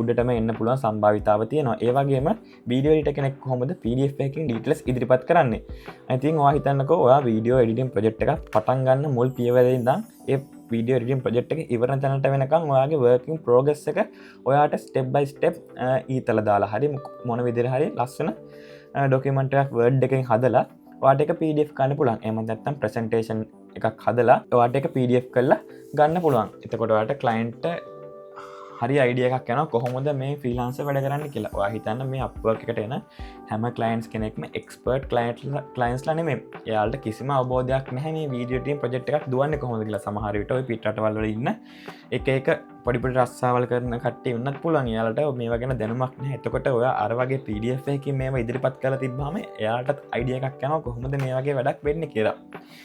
උඩටම එන්න පුළුවන් සම්භාවිතාව තියෙනවා. ඒ වගේම වීඩියෝ එඩිටර් කෙනෙක් කොහොමද PDF එකකින් ඩීටේල්ස් ඉදිරිපත් කරන්නේ? ඉතින් ඔයා හිතන්නකෝ ඔයා වීඩියෝ එඩිටිං ප්‍රොජෙක්ට් එකක් පටන් ගන්න මුල් පියවරේ ඉඳන් ඒ වීඩියෝ එඩිටිං ප්‍රොජෙක්ට් එක ඉවර තැනට වෙනකන් ඔයාගේ වර්කින් ප්‍රෝග්‍රස් එක ඔයාට ස්ටෙප් බයි ස්ටෙප් ඊතල දාලා හරි මොන විදිහට හරි ලස්සන ඩොකියුමන්ට් එකක් Word එකෙන් හදලා ඔයාට ඒක PDF ගන්න පුළුවන්. එහෙම නැත්නම් ප්‍රසන්ටේෂන් එකක් හදලා ඔයාට ඒක PDF කරලා ගන්න පුළුවන්. එතකොට ඔයාට ක්ලයන්ට් හරි අයිඩියා එකක් යනවා කොහොමද මේ ෆ්‍රීලාන්සර් වැඩ කරන්නේ කියලා. ඔයා හිතන්න මේ Upwork එකට එන හැම ක්ලයන්ට්ස් කෙනෙක්ම එක්ස්පර්ට් ක්ලයන්ට්ස්ලා නෙමෙයි. එයාලට කිසිම අවබෝධයක් නැහැ මේ වීඩියෝ එඩිටිං ප්‍රොජෙක්ට් එකක් දුවන්නේ කොහොමද කියලා. සමහර විට ඔය පිට රටවල් වල ඉන්න එක එක පොඩි පොඩි රස්සාවල් කරන කට්ටිය වුණත් පුළුවන්. එයාලට මේවා ගැන දැනුමක් නැහැ. එතකොට ඔයා අර වගේ PDF එකකින් මේවා ඉදිරිපත් කරලා තිබ්බාම එයාලටත් අයිඩියා එකක් යනවා කොහොමද මේ වගේ වැඩක් වෙන්නේ කියලා.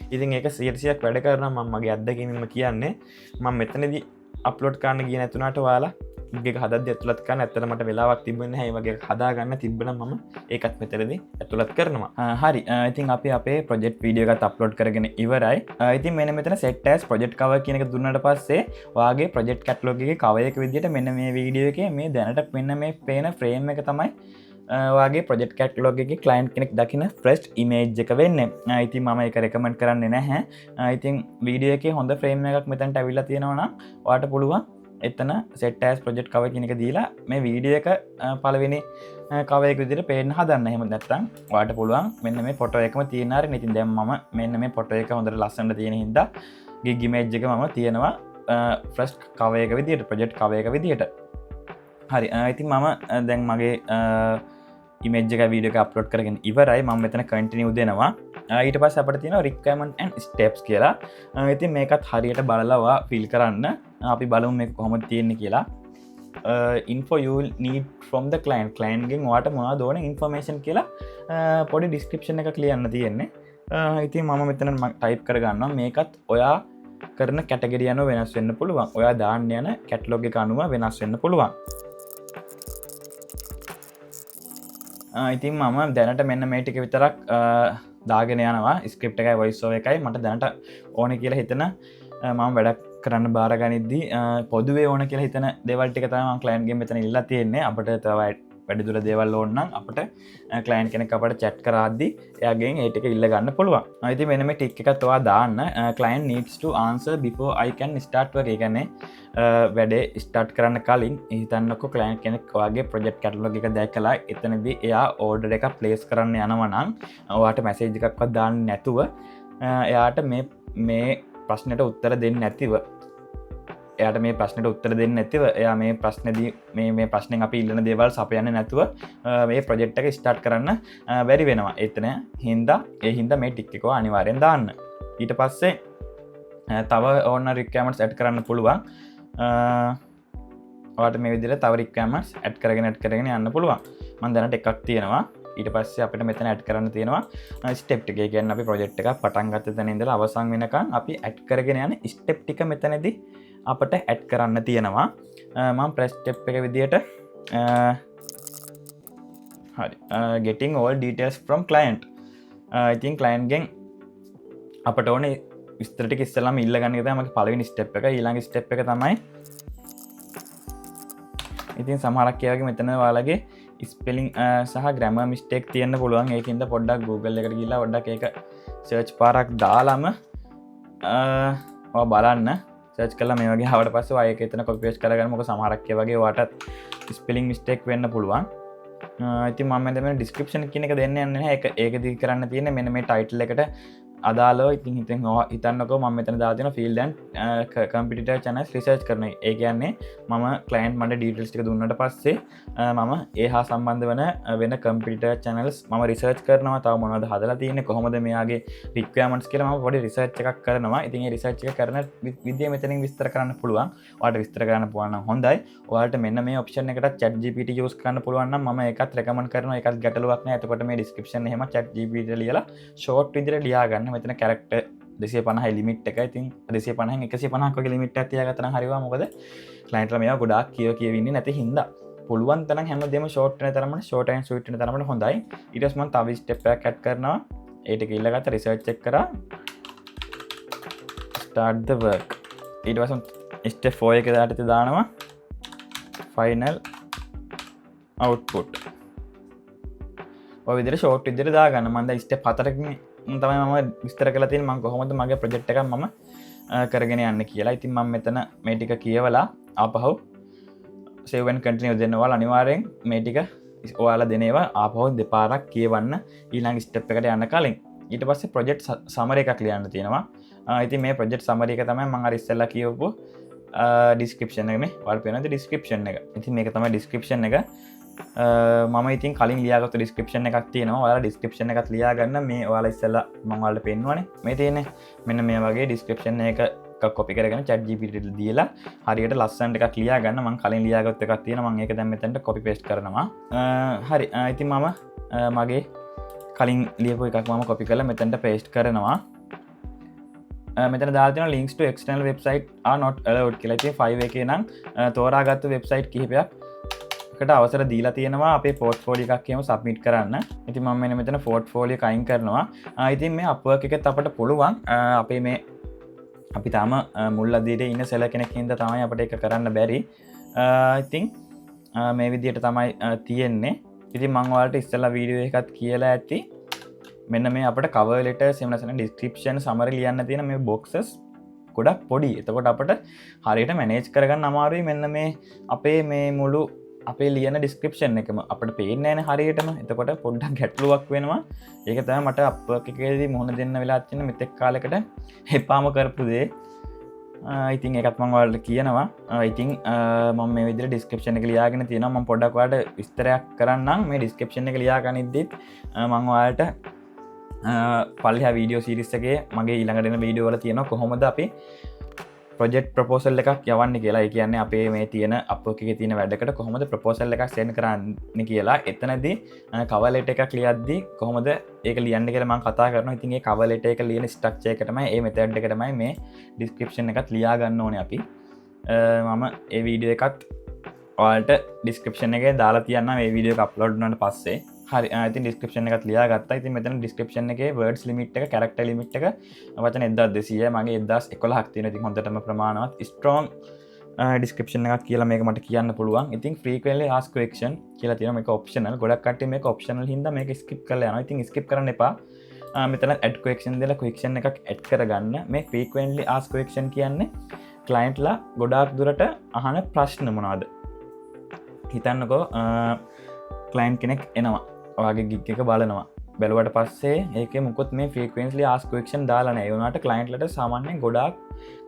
ඉතින් ඒක 100%ක් වැඩ කරනවා මම මගේ අත්දැකීමෙන්ම කියන්නේ. මම මෙතනදී අප්ලෝඩ් කරන්න ගියේ නැතුණාට ඔයාලා ගිග් එක හදද්දි ඇතුළත් කරන්න. ඇත්තට මට වෙලාවක් තිබුණේ නැහැ ඒ වගේ එකක් හදාගන්න. තිබ්බනම් මම ඒකත් මෙතනදී ඇතුළත් කරනවා. හරි. ඉතින් අපි අපේ ප්‍රොජෙක්ට් වීඩියෝ එකත් අප්ලෝඩ් කරගෙන ඉවරයි. ඉතින් මෙන්න මෙතන set as project cover කියන එක දුන්නාට පස්සේ ඔයාගේ ප්‍රොජෙක්ට් කැටලොග් එකේ කවර් එක විදිහට මෙන්න මේ වීඩියෝ එකේ මේ දැනට මෙන්න මේ පේන ෆ්‍රේම් එක තමයි ඔයාගේ ප්‍රොජෙක්ට් කැටලොග් එකේ ක්ලයන්ට් කෙනෙක් දකින ෆස්ට් ඉමේජ් එක වෙන්නේ. ඉතින් මම ඒක රෙකමන්ඩ් කරන්නේ නැහැ. ඉතින් වීඩියෝ එකේ හොඳ ෆ්‍රේම් එකක් මෙතනට ඇවිල්ලා තියෙනවා නම් ඔයාට පුළුවන් එතන set as project cover කියන එක දීලා මේ වීඩියෝ එක පළවෙනි කවර් එක විදිහට පේන්න හදන්න. එහෙම නැත්නම් ඔයාට පුළුවන් මෙන්න මේ ෆොටෝ එකම තියෙන හරිනේ. ඉතින් දැන් මම මෙන්න මේ ෆොටෝ එක හොඳට ලස්සනට තියෙන හින්දා ගිග් ඉමේජ් එක මම තියෙනවා ෆස්ට් කවර් එක විදිහට, ප්‍රොජෙක්ට් කවර් එක විදිහට. හරි. ඉතින් මම දැන් මගේ ඉමේජ් එක වීඩියෝ එක අප්ලෝඩ් කරගෙන ඉවරයි. මම මෙතන කන්ටිනියු දෙනවා. ඊට පස්සේ අපිට තියෙනවා රික්වයර්මන්ට් ඇන්ඩ් ස්ටෙප්ස් කියලා. ඉතින් මේකත් හරියට බලලා ඔයා ෆිල් කරන්න. අපි බලමු මේක කොහොමද තියෙන්නේ කියලා. Info you will need from the client. Client ගෙන් ඔයාට මොනවද ඕන ඉන්ෆර්මේෂන් කියලා පොඩි ඩිස්ක්‍රිප්ෂන් එකක් ලියන්න තියෙන්නේ. ඉතින් මම මෙතන ටයිප් කරගන්නවා. මේකත් ඔයා කරන කැටගරි අනුව වෙනස් වෙන්න පුළුවන්. ඔයා දාන්න යන කැටලොග් එක අනුව වෙනස් වෙන්න පුළුවන්. ඉතින් මම දැනට මෙන්න මේ ටික විතරක් දාගෙන යනවා. ස්ක්‍රිප්ට් එකයි වොයිස් ඕවර් එකයි මට දැනට ඕනේ කියලා හිතන, මම වැඩක් කරන්න බාර ගනිද්දී පොදුවේ ඕන කියලා හිතන දේවල් ටික තමයි මම ක්ලයන්ට් ගෙන් මෙතන ඉල්ලලා තියෙන්නේ. අපිට තව වැඩිදුර දේවල් ඕන නම් අපිට ක්ලයන්ට් කෙනෙක් අපට චැට් කරද්දී එයාගෙන් ඒ ටික ඉල්ල ගන්න පුළුවන්. ඉතින් මෙන්න මේ ටික් එකත් ඔයා දාන්න. Client needs to answer before I can start work. ඒ කියන්නේ වැඩේ ස්ටාර්ට් කරන්න කලින් හිතන්නකෝ ක්ලයන්ට් කෙනෙක් ඔයාගේ ප්‍රොජෙක්ට් කැටලොග් එක දැකලා එතනදී එයා ඕඩර් එකක් ප්ලේස් කරන්න යනවා නම් ඔයාට මැසේජ් එකක්වත් දාන්න නැතුව එයාට මේ මේ ප්‍රශ්නෙට උත්තර දෙන්නේ නැතිව, එයාට මේ ප්‍රශ්නෙට උත්තර දෙන්නේ නැතිව, එයා මේ ප්‍රශ්නේදී මේ මේ ප්‍රශ්නෙන් අපි ඉල්ලන දේවල් සපයන්නේ නැතුව මේ ප්‍රොජෙක්ට් එක ස්ටාර්ට් කරන්න බැරි වෙනවා. එතන හින්දා ඒ හින්දා මේ ටික් එක අනිවාර්යෙන් දාන්න. ඊට පස්සේ තව ඕන රික්වයර්මන්ට්ස් ඇඩ් කරන්න පුළුවන්. ඔයාලට මේ විදිහට තව රික්වයර්මන්ට්ස් ඇඩ් කරගෙන ඇඩ් කරගෙන යන්න පුළුවන්. මම දැනට එකක් තියෙනවා. ඊට පස්සේ අපිට මෙතන ඇඩ් කරන්න තියෙනවා ස්ටෙප් ටික. ඒ කියන්නේ අපි ප්‍රොජෙක්ට් එකක් පටන් ගත්ත තැන ඉඳලා අවසන් වෙනකන් අපි ඇඩ් කරගෙන යන ස්ටෙප් ටික මෙතනදී අපට ඇඩ් කරන්න තියෙනවා. මම ෆස්ට් ස්ටෙප් එක විදියට, හරි, getting all details from client. ඉතින් client ගෙන් අපට ඕනේ විස්තර ටික ඉස්සෙල්ලාම ඉල්ල ගන්න එක තමයි මගේ පළවෙනි ස්ටෙප් එක. ඊළඟ ස්ටෙප් එක තමයි, ඉතින් සමහරක් ඒ වගේ මෙතන ඔයාලගේ ස්පෙලිං සහ ග්‍රැමර් මිස්ටේක් තියෙන්න පුළුවන්. ඒක හින්දා පොඩ්ඩක් Google එකට ගිහලා පොඩ්ඩක් ඒක සර්ච් පාරක් දාලාම ඔයා බලන්න. සර්ච් කරලා මේ වගේ ආවට පස්සේ ඔයා ඒක එතන කොපි පේස්ට් කරගන්න. මොකද සමහරක් ඒ වගේ ඔයාටත් ස්පෙලිං මිස්ටේක් වෙන්න පුළුවන්. ඉතින් මම මෙතන මේ ඩිස්ක්‍රිප්ෂන් කියන එක දෙන්න යන්නේ නැහැ. ඒක ඒකදී කරන්න තියෙන්නේ මෙන්න මේ ටයිටල් එකට අදාළව. ඉතින් හිතෙන් ඔයා හිතන්නකෝ මම මෙතන දාලා තියෙන field and competitor channels research කරන එක. ඒ කියන්නේ මම ක්ලයන්ට් මට ඩීටේල්ස් ටික දුන්නට පස්සේ මම ඒ හා සම්බන්ධ වන වෙන කම්පිටිටර් චැනල්ස් මම රිසර්ච් කරනවා. තව මොනවද හදලා තියෙන්නේ, කොහොමද මෙයාගේ රික්වයර්මන්ට්ස් කියලා මම පොඩි රිසර්ච් එකක් කරනවා. ඉතින් ඒ රිසර්ච් එක කරන විදිය මෙතනින් විස්තර කරන්න පුළුවන්. ඔයාලට විස්තර කරන්න පුළුවන් නම් හොඳයි. ඔයාලට මෙන්න මේ ඔප්ෂන් එකට chat GPT use කරන්න පුළුවන් නම් මම ඒකත් රෙකමන්ඩ් කරනවා. ඒකත් ගැටලුවක් නෑ. එතකොට මේ ඩිස්ක්‍රිප්ෂන් එහෙම chat GPT ලියලා ෂෝට් විදිහට ලියා ගන්න. මෙතන කැරක්ටර් 250යි ලිමිට් එක. ඉතින් 250න් 150ක් වගේ ලිමිට් එකක් තියාගත්තා නම් හරිවා. මොකද ක්ලයන්ට්ලා මේවා ගොඩාක් කියව කියව ඉන්නේ නැති හින්දා. පුළුවන් තරම් හැමදේම ෂෝට් වෙන තරමට, ෂෝට් ඇන්ඩ් ස්වීට් වෙන තරමට හොඳයි. ඊට පස්සේ මම තව ස්ටෙප් එකක් ඇඩ් කරනවා. ඒ ටික ඉල්ලගත්තා, රිසර්ච් එක කරා, start the work. ඊට පස්සේ ස්ටෙප් 4 එක දාට දානවා ෆයිනල් අවුට්පුට්. ඔය විදිහට ෂෝට් විදිහට දාගන්න. මම දැන් ස්ටෙප් හතරකින් තමයි මම විස්තර කරලා තියෙන්නේ මම කොහොමද මගේ ප්‍රොජෙක්ට් එකක් මම කරගෙන යන්න කියලා. ඉතින් මම මෙතන මේ ටික කියවලා ආපහු සේව් ඇන්ඩ් කන්ටිනියු දෙන්න. ඔයාලා අනිවාර්යෙන් මේ ටික ඔයාලා දෙන ඒවා ආපහු දෙපාරක් කියවන්න ඊළඟ ස්ටෙප් එකට යන්න කලින්. ඊට පස්සේ ප්‍රොජෙක්ට් සමරි එකක් ලියන්න තියෙනවා. ඉතින් මේ ප්‍රොජෙක්ට් සමරි එක තමයි මම අර ඉස්සෙල්ලා කියවපු ඩිස්ක්‍රිප්ෂන් එක. මේ ඔයාලට පේනවද ඩිස්ක්‍රිප්ෂන් එක? ඉතින් මේක තමයි ඩිස්ක්‍රිප්ෂන් එක. මම ඉතින් කලින් ලියාගත්තු ඩිස්ක්‍රිප්ෂන් එකක් තියෙනවා. ඔයාලා ඩිස්ක්‍රිප්ෂන් එකත් ලියා ගන්න. මේ ඔයාලා ඉස්සෙල්ලා මම ඔයාලට පෙන්නුවානේ. මේ තියෙන්නේ මෙන්න මේ වගේ ඩිස්ක්‍රිප්ෂන් එක එකක් කොපි කරගෙන chat GPT එකට දීලා හරියට ලස්සනට එකක් ලියා ගන්න. මං කලින් ලියාගත්තු එකක් තියෙනවා. මං ඒක දැන් මෙතනට කොපි පේස්ට් කරනවා. හරි. ඉතින් මම මගේ කලින් ලියපු එකක් මම කොපි කරලා මෙතනට පේස්ට් කරනවා. මෙතන දාලා තියෙනවා "Links to external website are not allowed" කියලා. ඉතින් 5 එකේ නම් තෝරාගත්තු වෙබ්සයිට් කිහිපයක් එකට අවසර දීලා තියෙනවා අපේ පෝට්ෆෝලියෝ එකක් එහෙම සබ්මිට් කරන්න. ඉතින් මම මෙන්න මෙතන පෝට්ෆෝලියෝ එක අයින් කරනවා. ඉතින් මේ Upwork එකෙත් අපට පුළුවන්, අපේ මේ අපි තාම මුල් අදියරේ ඉන්න සෙලර් කෙනෙක් හින්දා තමයි අපිට ඒක කරන්න බැරි. ඉතින් මේ විදිහට තමයි තියෙන්නේ. ඉතින් මං ඔයාලට ඉස්සෙල්ලා වීඩියෝ එකත් කියලා ඇති, මෙන්න මේ අපිට කවර් ලෙටර්ස් එහෙම නැත්නම් ඩිස්ක්‍රිප්ෂන් සමරි ලියන්න තියෙන මේ බොක්සස් ගොඩක් පොඩි. එතකොට අපිට හරියට මැනේජ් කරගන්න අමාරුයි. මෙන්න මේ අපේ මේ මුළු අපේ ලියන ඩිස්ක්‍රිප්ෂන් එකම අපිට පේන්නේ නැහැ හරියටම. එතකොට පොඩ්ඩක් ගැටලුවක් වෙනවා. ඒක තමයි මට Upwork එකේදී මුහුණ දෙන්න වෙලා තියෙන මෙතෙක් කාලෙකට එපාම කරපු දේ. ඉතින් ඒකත් මම ඔයාලට කියනවා. ඉතින් මම මේ විදිහට ඩිස්ක්‍රිප්ෂන් එක ලියාගෙන තියෙනවා. මම පොඩ්ඩක් ඔයාලට විස්තරයක් කරන්නම්. මේ ඩිස්ක්‍රිප්ෂන් එක ලියා ගනිද්දිත් මම ඔයාලට පල්ලෙහා වීඩියෝ සීරීස් එකේ මගේ ඊළඟට එන වීඩියෝ වල තියෙනවා කොහොමද අපි ප්‍රොජෙක්ට් ප්‍රොපෝසල් එකක් යවන්නේ කියලා. ඒ කියන්නේ අපේ මේ තියෙන Upwork එකේ තියෙන වැඩකට කොහොමද ප්‍රොපෝසල් එකක් සෙන්ඩ් කරන්නේ කියලා. එතනදී කවර් ලෙටර් එකක් ලියද්දී කොහොමද ඒක ලියන්නේ කියලා මම කතා කරනවා. ඉතින් ඒ කවර් ලෙටර් එක ලියන ස්ට්‍රක්චර් එක තමයි, ඒ මෙතඩ් එක තමයි මේ ඩිස්ක්‍රිප්ෂන් එකත් ලියා ගන්න ඕනේ අපි. මම ඒ වීඩියෝ එකත් ඔයාලට ඩිස්ක්‍රිප්ෂන් එකේ දාලා තියන්නම් මේ වීඩියෝ එක අප්ලෝඩ් වුණාට පස්සේ. හරි, ඉතින් ඩිස්ක්‍රිප්ෂන් එකත් ලියා ගත්තා. ඉතින් මෙතන ඩිස්ක්‍රිප්ෂන් එකේ වර්ඩ්ස් ලිමිට් එක, කැරක්ටර් ලිමිට් එක වචන 1200යි, මගේ 1011ක් තියෙනවා. ඉතින් හොඳටම ප්‍රමාණවත් ස්ට්‍රෝං ඩිස්ක්‍රිප්ෂන් එකක් කියලා මේක මට කියන්න පුළුවන්. ඉතින් ෆ්‍රීක්වෙන්ට්ලි ආස්ක් ක්වෙස්චන් කියලා තියෙනවා. මේක ඔප්ෂනල්. ගොඩක් කට්ටිය මේක ඔප්ෂනල් හින්දා මේක ස්කිප් කරලා යනවා. ඉතින් ස්කිප් කරන්න එපා. මෙතන ඇඩ් ක්වෙස්චන් දීලා ක්වෙස්චන් එකක් ඇඩ් කරගන්න. මේ ෆ්‍රීක්වෙන්ට්ලි ආස්ක් ක්වෙස්චන් කියන්නේ ක්ලයන්ට්ලා ගොඩාක් දුරට අහන ප්‍රශ්න මොනවද? හිතන්නකෝ ක්ලයන්ට් කෙනෙක් එනවා, ඔයාගේ ගිග් එක බලනවා. බැලුවට පස්සේ ඒකේ මුකුත් මේ ෆ්‍රීක්වෙන්ට්ලි ආස්ක් ක්වෙස්චන් දාලා නැහැ. ඒ වුණාට ක්ලයන්ට්ලට සාමාන්‍යයෙන් ගොඩාක්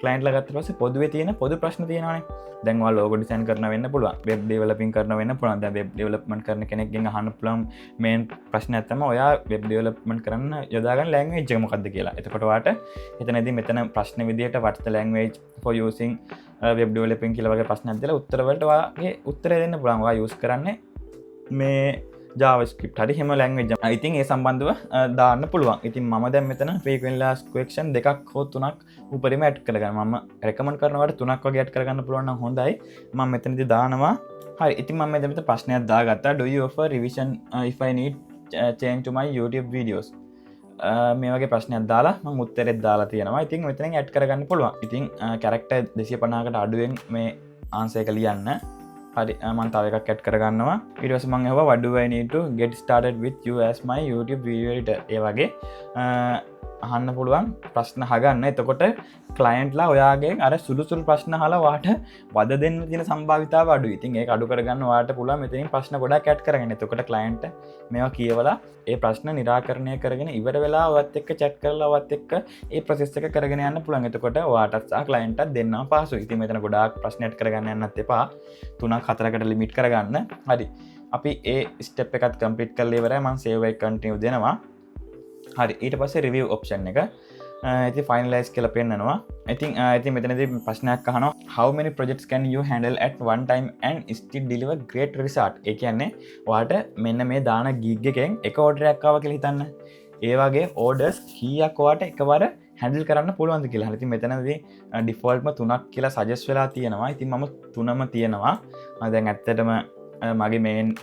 ක්ලයන්ට්ලා ගත්ත පස්සේ පොදුවේ තියෙන පොදු ප්‍රශ්න තියෙනවානේ. දැන් ඔයා ලෝගෝ ඩිසයින් කරන වෙන්න පුළුවන්, වෙබ් ඩෙවලොපින් කරන වෙන්න පුළුවන්. දැන් වෙබ් ඩෙවලොප්මන්ට් කරන කෙනෙක්ගෙන් අහන්න පුළුවන් මේන් ප්‍රශ්නයක් තමයි ඔයා වෙබ් ඩෙවලොප්මන්ට් කරන්න යොදා ගන්න ලැන්ග්වේජ් එක මොකක්ද කියලා. එතකොට ඔයාට එතනදී මෙතන ප්‍රශ්න විදියට "What's the language for using web developing" කියලා වගේ ප්‍රශ්නයක් දීලා උත්තර වලට ඔයාගේ උත්තරය දෙන්න පුළුවන්. ඔයා යූස් කරන්නේ මේ JavaScript හරි එහෙම ලැන්ග්වේජ්. ඉතින් ඒ සම්බන්ධව දාන්න පුළුවන්. ඉතින් මම දැන් මෙතන frequently asked question දෙකක් හෝ තුනක් උපරිම ඇඩ් කරගන්න. මම රෙකමන්ඩ් කරනවට තුනක් වගේ ඇඩ් කරගන්න පුළුවන් නම් හොඳයි. මම මෙතනදී දානවා. හරි, ඉතින් මම මෙතන ප්‍රශ්නයක් දාගත්තා. "Do you offer revision if I need change to my YouTube videos?" මේ වගේ ප්‍රශ්නයක් දාලා මං උත්තරෙත් දාලා තියෙනවා. ඉතින් මෙතනින් ඇඩ් කරගන්න පුළුවන්. ඉතින් කැරක්ටර් 250කට අඩුවෙන් මේ ආන්සර් එක ලියන්න. හරි, මං තව එකක් ඇඩ් කරගන්නවා. ඊට පස්සේ මං ඇහුවා, "What do I need to get started with you as my YouTube video editor?" ඒ වගේ අහන්න පුළුවන් ප්‍රශ්න අහගන්න. එතකොට ක්ලයන්ට්ලා ඔයාගෙන් අර සුළු සුළු ප්‍රශ්න අහලා ඔයාට වද දෙන්න තියෙන සම්භාවිතාව අඩුයි. ඉතින් ඒක අඩු කරගන්න ඔයාට පුළුවන් මෙතනින් ප්‍රශ්න ගොඩක් ඇඩ් කරගන්න. එතකොට ක්ලයන්ට් මේවා කියවලා ඒ ප්‍රශ්න නිරාකරණය කරගෙන ඉවර වෙලා ඔයත් එක්ක චැට් කරලා ඔයත් එක්ක ඒ ප්‍රොසෙස් එක කරගෙන යන්න පුළුවන්. එතකොට ඔයාටත් සහ ක්ලයන්ට්ටත් දෙන්නම පහසුයි. ඉතින් මෙතන ගොඩාක් ප්‍රශ්න ඇඩ් කරගන්න යන්නත් එපා. තුනක් හතරකට ලිමිට් කරගන්න. හරි. අපි ඒ ස්ටෙප් එකත් කම්ප්ලීට් කරලා ඉවරයි. මං සේව් එක කන්ටිනියු දෙනවා. හරි, ඊට පස්සේ රිවිව් ඔප්ෂන් එක. ඉතින් ෆයිනලයිස් කියලා පෙන්නනවා. ඉතින් මෙතනදී ප්‍රශ්නයක් අහනවා, "How many projects can you handle at one time and still deliver great result?" ඒ කියන්නේ ඔයාට මෙන්න මේ දාන ගිග් එකෙන් එක ඕඩර් එකක් ආවා කියලා හිතන්න. ඒ වගේ ඕඩර්ස් කීයක් ඔයාට එකවර හැන්ඩල් කරන්න පුළුවන්ද කියලා. හරි, ඉතින් මෙතනදී ඩිෆෝල්ට්ම තුනක් කියලා සජෙස්ට් වෙලා තියෙනවා. ඉතින් මම තුනම තියෙනවා. දැන් ඇත්තටම මගේ මේන්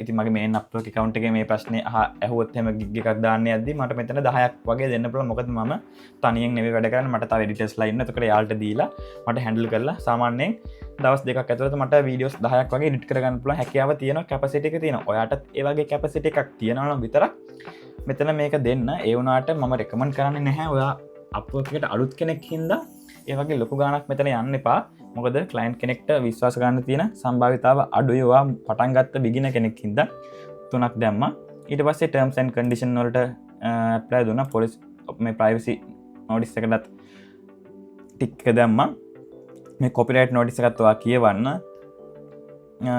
ඉතින් මගේ මේන් අප්වර්ක් ඇකවුන්ට් එකේ මේ ප්‍රශ්නේ ඇහුවොත් එහෙම ගිග් එකක් දාන්න යද්දි මට මෙතන 10ක් වගේ දෙන්න පුළුවන්. මොකද මම තනියෙන් නෙවෙයි වැඩ කරන්නේ, මට තව එඩිටර්ස්ලා ඉන්න. එතකොට එයාලට දීලා මට හැන්ඩල් කරලා සාමාන්‍යයෙන් දවස් 2ක් ඇතුළත මට වීඩියෝස් 10ක් වගේ එඩිට් කරගන්න පුළුවන් හැකියාව තියෙනවා, කැපසිටි එක තියෙනවා. ඔයාටත් ඒ වගේ කැපසිටි එකක් තියෙනවා නම් විතරක් මෙතන මේක දෙන්න. ඒ වුණාට මම රෙකමන්ඩ් කරන්නේ නැහැ, ඔයා අප්වර්ක් එකට අලුත් කෙනෙක් හින්දා ඒ වගේ ලොකු ගාණක් මෙතන යන්න එපා. මොකද ක්ලයන්ට් කෙනෙක්ට විශ්වාස ගන්න තියෙන සම්භාවිතාව අඩුයි ඔයා පටන් ගත්ත බිගිනර් කෙනෙක් හින්දා. තුනක් දැම්මා. ඊට පස්සේ ටර්ම්ස් ඇන්ඩ් කන්ඩිෂන් වලට ඇප්ලයි දුන්නා. පොලිස් මේ ප්‍රයිවසි නෝටිස් එකටත් ටික් එක දැම්මා. මේ කොපිරයිට් නෝටිස් එකත් ඔයා කියවන්න.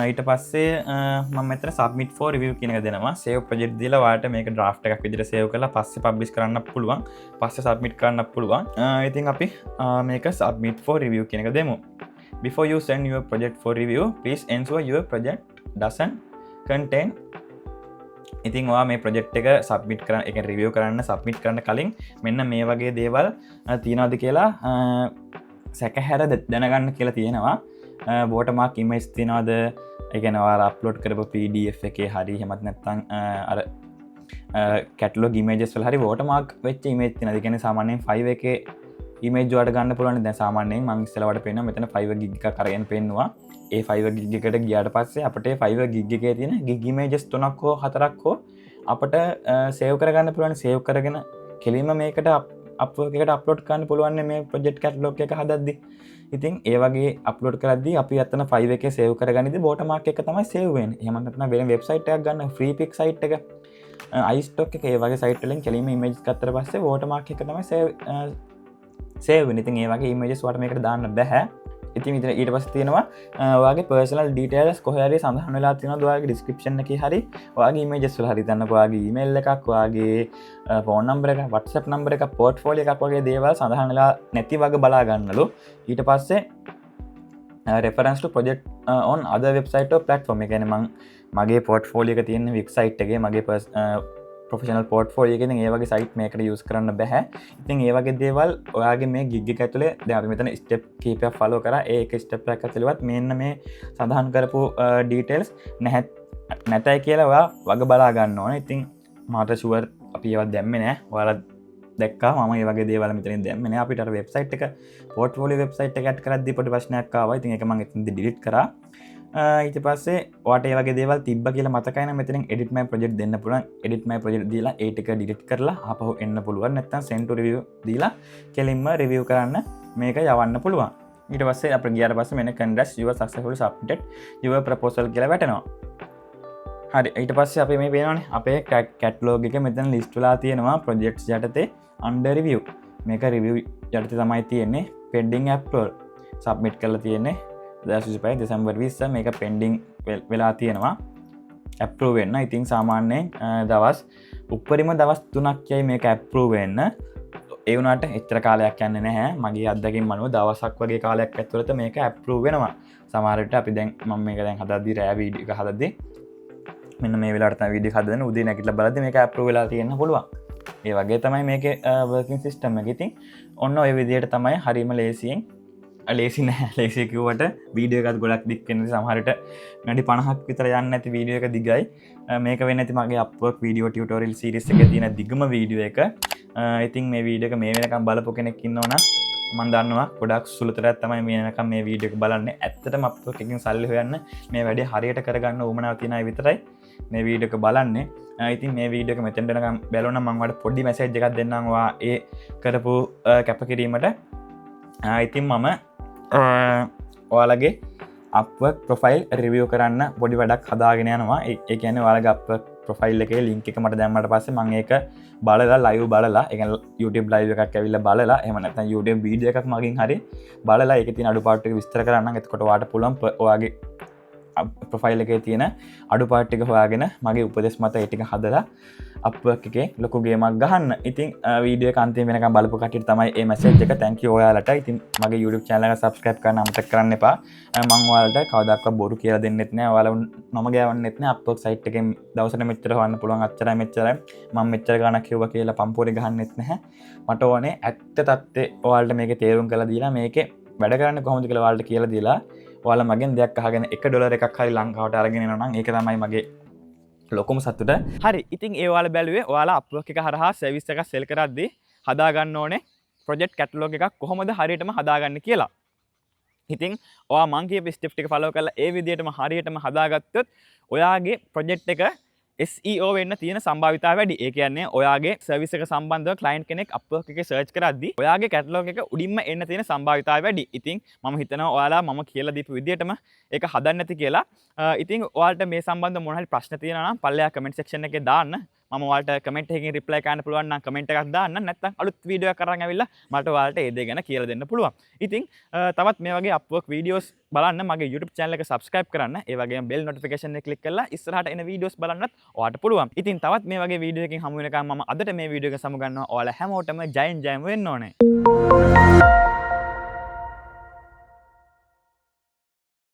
ඊට පස්සේ මම මෙතන සබ්මිට් ෆෝ රිවිව් කියන එක දෙනවා. සේව් ප්‍රොජෙක්ට් දීලා ඔයාලට මේක ඩ්‍රාෆ්ට් එකක් විදිහට සේව් කරලා පස්සේ පබ්ලිෂ් කරන්න පුළුවන්, පස්සේ සබ්මිට් කරන්න පුළුවන්. ඉතින් අපි මේක සබ්මිට් ෆෝ රිවිව් කියන එක දෙමු. "Before you send your project for review, please ensure your project doesn't contain." ඉතින් ඔයා මේ ප්‍රොජෙක්ට් එක සබ්මිට් කරන්න, ඒ කියන්නේ රිවිව් කරන්න සබ්මිට් කරන්න කලින් මෙන්න මේ වගේ දේවල් තියනවද කියලා සැකහැර දැනගන්න කියලා තියෙනවා. වෝටර්මාර්ක් ඉමේජ් තියනවද? ඒ කියන්නේ ඔයාලා අප්ලෝඩ් කරපු PDF එකේ හරි එහෙමත් නැත්නම් අර කැටලොග් ඉමේජස් වල හරි වෝටර්මාර්ක් වෙච්ච ඉමේජ් තියෙනවද? ඒ කියන්නේ සාමාන්‍යයෙන් Fiverr එකේ ඉමේජ් ඔයාලට ගන්න පුළුවන්. දැන් සාමාන්‍යයෙන් මං ඉස්සෙල්ලා ඔයාලට පෙන්නුවා මෙතන Fiverr gig එකක් අරගෙන පෙන්නුවා. ඒ Fiverr gig එකට ගියාට පස්සේ අපිට ඒ Fiverr gig එකේ තියෙන ගිග් ඉමේජස් තුනක් හෝ හතරක් හෝ අපට සේව් කරගන්න පුළුවන්. සේව් කරගෙන කෙලින්ම මේකට Upwork එකට අප්ලෝඩ් කරන්න පුළුවන් මේ ප්‍රොජෙක්ට් කැටලොග් එක හදද්දි. ඉතින් ඒ වගේ අප්ලෝඩ් කරද්දි අපි අතන Fiverr එකේ සේව් කරගනිද්දි වෝටර්මාර්ක් එක තමයි සේව් වෙන්නේ. එහෙම නැත්නම් වෙන වෙබ්සයිට් එකක් ගන්න, ෆ්‍රී පික් සයිට් එක, අයිස්ටොක් එක, ඒ වගේ සයිට් වලින් කෙලින්ම ඉමේජස් ගත්තට පස්සේ වෝටර්මාර්ක් එක තමයි සේව් වෙන්නේ. ඉතින් ඒ වගේ ඉමේජස් ඔයාලට මේකට දාන්න බැහැ. ඉතින් ඉතින් ඊට පස්සේ තියෙනවා ඔයාගේ පර්සනල් ඩීටේල්ස් කොහේ හරි සඳහන් වෙලා තියෙනවද ඔයාගේ ඩිස්ක්‍රිප්ෂන් එකේ හරි ඔයාගේ ඉමේජස් වල හරි. හිතන්නකෝ ඔයාගේ ඊමේල් එකක්, ඔයාගේ ෆෝන් නම්බර් එක, WhatsApp number එක, පෝට්ෆෝලියෝ එකක් වගේ දේවල් සඳහන් වෙලා නැති වගේ බලා ගන්නලු. ඊට පස්සේ reference to project on other website or platform. ඒ කියන්නේ මං මගේ පෝට්ෆෝලියෝ එක තියෙන වෙබ්සයිට් එකේ මගේ ප්‍රොෆෙෂනල් පෝට්ෆෝලියෝ එකේ ඉතින් ඒ වගේ සයිට් මේකට යූස් කරන්න බැහැ. ඉතින් ඒ වගේ දේවල් ඔයාගේ මේ ගිග් එක ඇතුලේ දැන් අපි මෙතන ස්ටෙප් කීපයක් ෆලෝ කරා. ඒ එක ස්ටෙප් එකක් ඇතුළේවත් මෙන්න මේ සඳහන් කරපු ඩීටේල්ස් නැතයි කියලා ඔයා වග බලා ගන්න ඕනේ. ඉතින් මට ෂුවර් අපි ඒවත් දැම්මේ නෑ. ඔයාලා දැක්කා මම ඒ වගේ දේවල් මෙතනින් දැම්මේ නෑ. අපිට අර වෙබ්සයිට් එක පෝට්ෆෝලියෝ වෙබ්සයිට් එක ඇඩ් කරද්දී පොඩි ප්‍රශ්නයක් ආවා. ඉතින් ඒක මම එතනදී ඩිලීට් කරා. ඊට පස්සේ ඔයාට ඒ වගේ දේවල් තිබ්බ කියලා මතකයි නම් මෙතනින් එඩිට් මයි ප්‍රොජෙක්ට් දෙන්න පුළුවන්. එඩිට් මයි ප්‍රොජෙක්ට් දීලා ඒ ටික ඩිලීට් කරලා ආපහු එන්න පුළුවන්. නැත්නම් සෙන්ඩ් ටු රිවිව් දීලා කෙලින්ම රිවිව් කරන්න මේක යවන්න පුළුවන්. ඊට පස්සේ අපිට ගියාට පස්සේ මෙන්න "Congrats, you have successfully submitted your proposal" කියලා වැටෙනවා. හරි, ඊට පස්සේ අපි මේ පේනවනේ අපේ කැටලොග් එක මෙතන ලිස්ට් වෙලා තියෙනවා ප්‍රොජෙක්ට්ස් යටතේ අන්ඩර් රිවිව්. මේක රිවිව් යටතේ තමයි තියෙන්නේ. පෙන්ඩිං ඇප්‍රූවල් සබ්මිට් කරලා තියෙන්නේ 2025 දෙසැම්බර් 20. මේක පෙන්ඩිං වෙලා තියෙනවා ඇප්‍රූව් වෙන්න. ඉතින් සාමාන්‍යයෙන් දවස් උපරිම දවස් 3ක් යයි මේක ඇප්‍රූව් වෙන්න. ඒ වුණාට එච්චර කාලයක් යන්නේ නැහැ. මගේ අත්දැකීම් අනුව දවසක් වගේ කාලයක් ඇතුළත මේක ඇප්‍රූව් වෙනවා. සමහර විට අපි දැන් මම මේක දැන් හදද්දි රෑ වීඩියෝ එක හදද්දි මෙන්න මේ වෙලාවට තමයි වීඩියෝ එක හදන්නේ. උදේ නැගිටලා බලද්දි මේක අප්‍රූව් වෙලා තියෙන්න පුළුවන්. ඒ වගේ තමයි මේකේ වර්කින් සිස්ටම් එක. ඉතින් ඔන්න ඔය විදිහට තමයි හරිම ලේසියෙන්, ලේසි නෑ, ලේසි කිව්වට වීඩියෝ එකත් ගොඩක් දික් වෙන නිසා සමහර විට විනාඩි 50ක් විතර යන්නේ නැති වීඩියෝ එක දිගයි. මේක වෙන්නේ නැති මගේ Upwork video tutorial series එකේ තියෙන දිගම වීඩියෝ එක. ඉතින් මේ වීඩියෝ එක මේ වෙනකම් බලපු කෙනෙක් ඉන්නවා නම් මම දන්නවා ගොඩක් සුළුතරයක් තමයි මේ වෙනකම් මේ වීඩියෝ එක බලන්නේ. ඇත්තටම Upwork එකකින් සල්ලි හොයන්න මේ වැඩේ හරියට කරගන්න උවමනාව තියෙන අය විතරයි මේ වීඩියෝ එක බලන්නේ. ඉතින් මේ වීඩියෝ එක මෙතෙන්ට එනකම් බැලුවා නම් මම ඔයාලට පොඩි මැසේජ් එකක් දෙන්නම් ඔයා ඒ කරපු කැපකිරීමට. ඉතින් මම ඔයාලගේ Upwork profile review කරන්න පොඩි වැඩක් හදාගෙන යනවා. ඒ කියන්නේ ඔයාලගේ Upwork profile එකේ link එක මට දැම්මට පස්සේ මම ඒක බලලා, ලයිව් බලලා, ඒ කියන්නේ YouTube live එකක් ඇවිල්ලා බලලා, එහෙම නැත්නම් YouTube video එකක් මගින් හරි බලලා ඒකේ තියෙන අඩුපාඩු ටික විස්තර කරන්නම්. එතකොට ඔයාලට පුළුවන් ඔයාගේ ප්‍රොෆයිල් එකේ තියෙන අඩුපාඩු ටික හොයාගෙන මගේ උපදෙස් මත ඒ ටික හදලා Upwork එකේ ලොකු ගේමක් ගහන්න. ඉතින් වීඩියෝ එක අන්තිම වෙනකම් බලපු කට්ටියට තමයි මේ මැසේජ් එක. Thank you ඔයාලට. ඉතින් මගේ YouTube channel එක subscribe කරන්න අමතක කරන්න එපා. මං ඔයාලට කවදාවත් බොරු කියලා දෙන්නෙත් නෑ. ඔයාලව නොමග යවන්නෙත් නෑ. Upwork site එකෙන් දවසට මෙච්චර හොයන්න පුළුවන්, අච්චරයි මෙච්චරයි, මං මෙච්චර ගාණක් කිව්වා කියලා පම්පෝරි ගහන්නෙත් නැහැ. මට ඕනේ ඇත්ත තත්ත්වය ඔයාලට මේකේ තේරුම් කරලා දීලා, මේකේ වැඩ කරන්නේ කොහොමද කියලා ඔයාලට කියලා දීලා, ඔයාලා මගෙන් දෙයක් අහගෙන 1 ඩොලර් එකක් හරි ලංකාවට අරගෙන එනවා නම් ඒක තමයි මගේ ලොකුම සතුට. හරි. ඉතින් ඒ ඔයාලා බැලුවේ ඔයාලා Upwork එක හරහා සර්විස් එකක් සෙල් කරද්දී හදාගන්න ඕනේ ප්‍රොජෙක්ට් කැටලොග් එකක් කොහොමද හරියටම හදාගන්නේ කියලා. ඉතින් ඔයා මං කියපු ස්ටෙප් ටික ෆලෝ කරලා ඒ විදිහටම හරියටම හදාගත්තොත් ඔයාගේ ප්‍රොජෙක්ට් එක SEO වෙන්න තියෙන සම්භාවිතාව වැඩි. ඒ කියන්නේ ඔයාගේ සර්විස් එක සම්බන්ධව ක්ලයන්ට් කෙනෙක් Upwork එකේ සර්ච් කරද්දී ඔයාගේ කැටලොග් එක උඩින්ම එන්න තියෙන සම්භාවිතාව වැඩි. ඉතින් මම හිතනවා ඔයාලා මම කියලා දීපු විදිහටම ඒක හදන්න ඇති කියලා. ඉතින් ඔයාලට මේ සම්බන්ධව මොන හරි ප්‍රශ්න තියෙනවා නම් පල්ලෙහා කමෙන්ට් සෙක්ෂන් එකේ දාන්න. මම ඔයාලට කමෙන්ට් එකකින් රිප්ලයි කරන්න පුළුවන් නම් කමෙන්ට් එකක් දාන්න. නැත්නම් අලුත් වීඩියෝ එකක් අරන් ඇවිල්ලා මට ඔයාලට ඒ දේ ගැන කියලා දෙන්න පුළුවන්. ඉතින් තවත් මේ වගේ Upwork videos බලන්න මගේ YouTube channel එක subscribe කරන්න. ඒ වගේම bell notification එක click කරලා ඉස්සරහට එන වීඩියෝස් බලන්නත් ඔයාලට පුළුවන්. ඉතින් තවත් මේ වගේ වීඩියෝ එකකින් හමු වෙනකම් මම අදට මේ වීඩියෝ එක සමු ගන්නවා. ඔයාලා හැමෝටම ජයෙන් ජයම වෙන්න ඕනේ.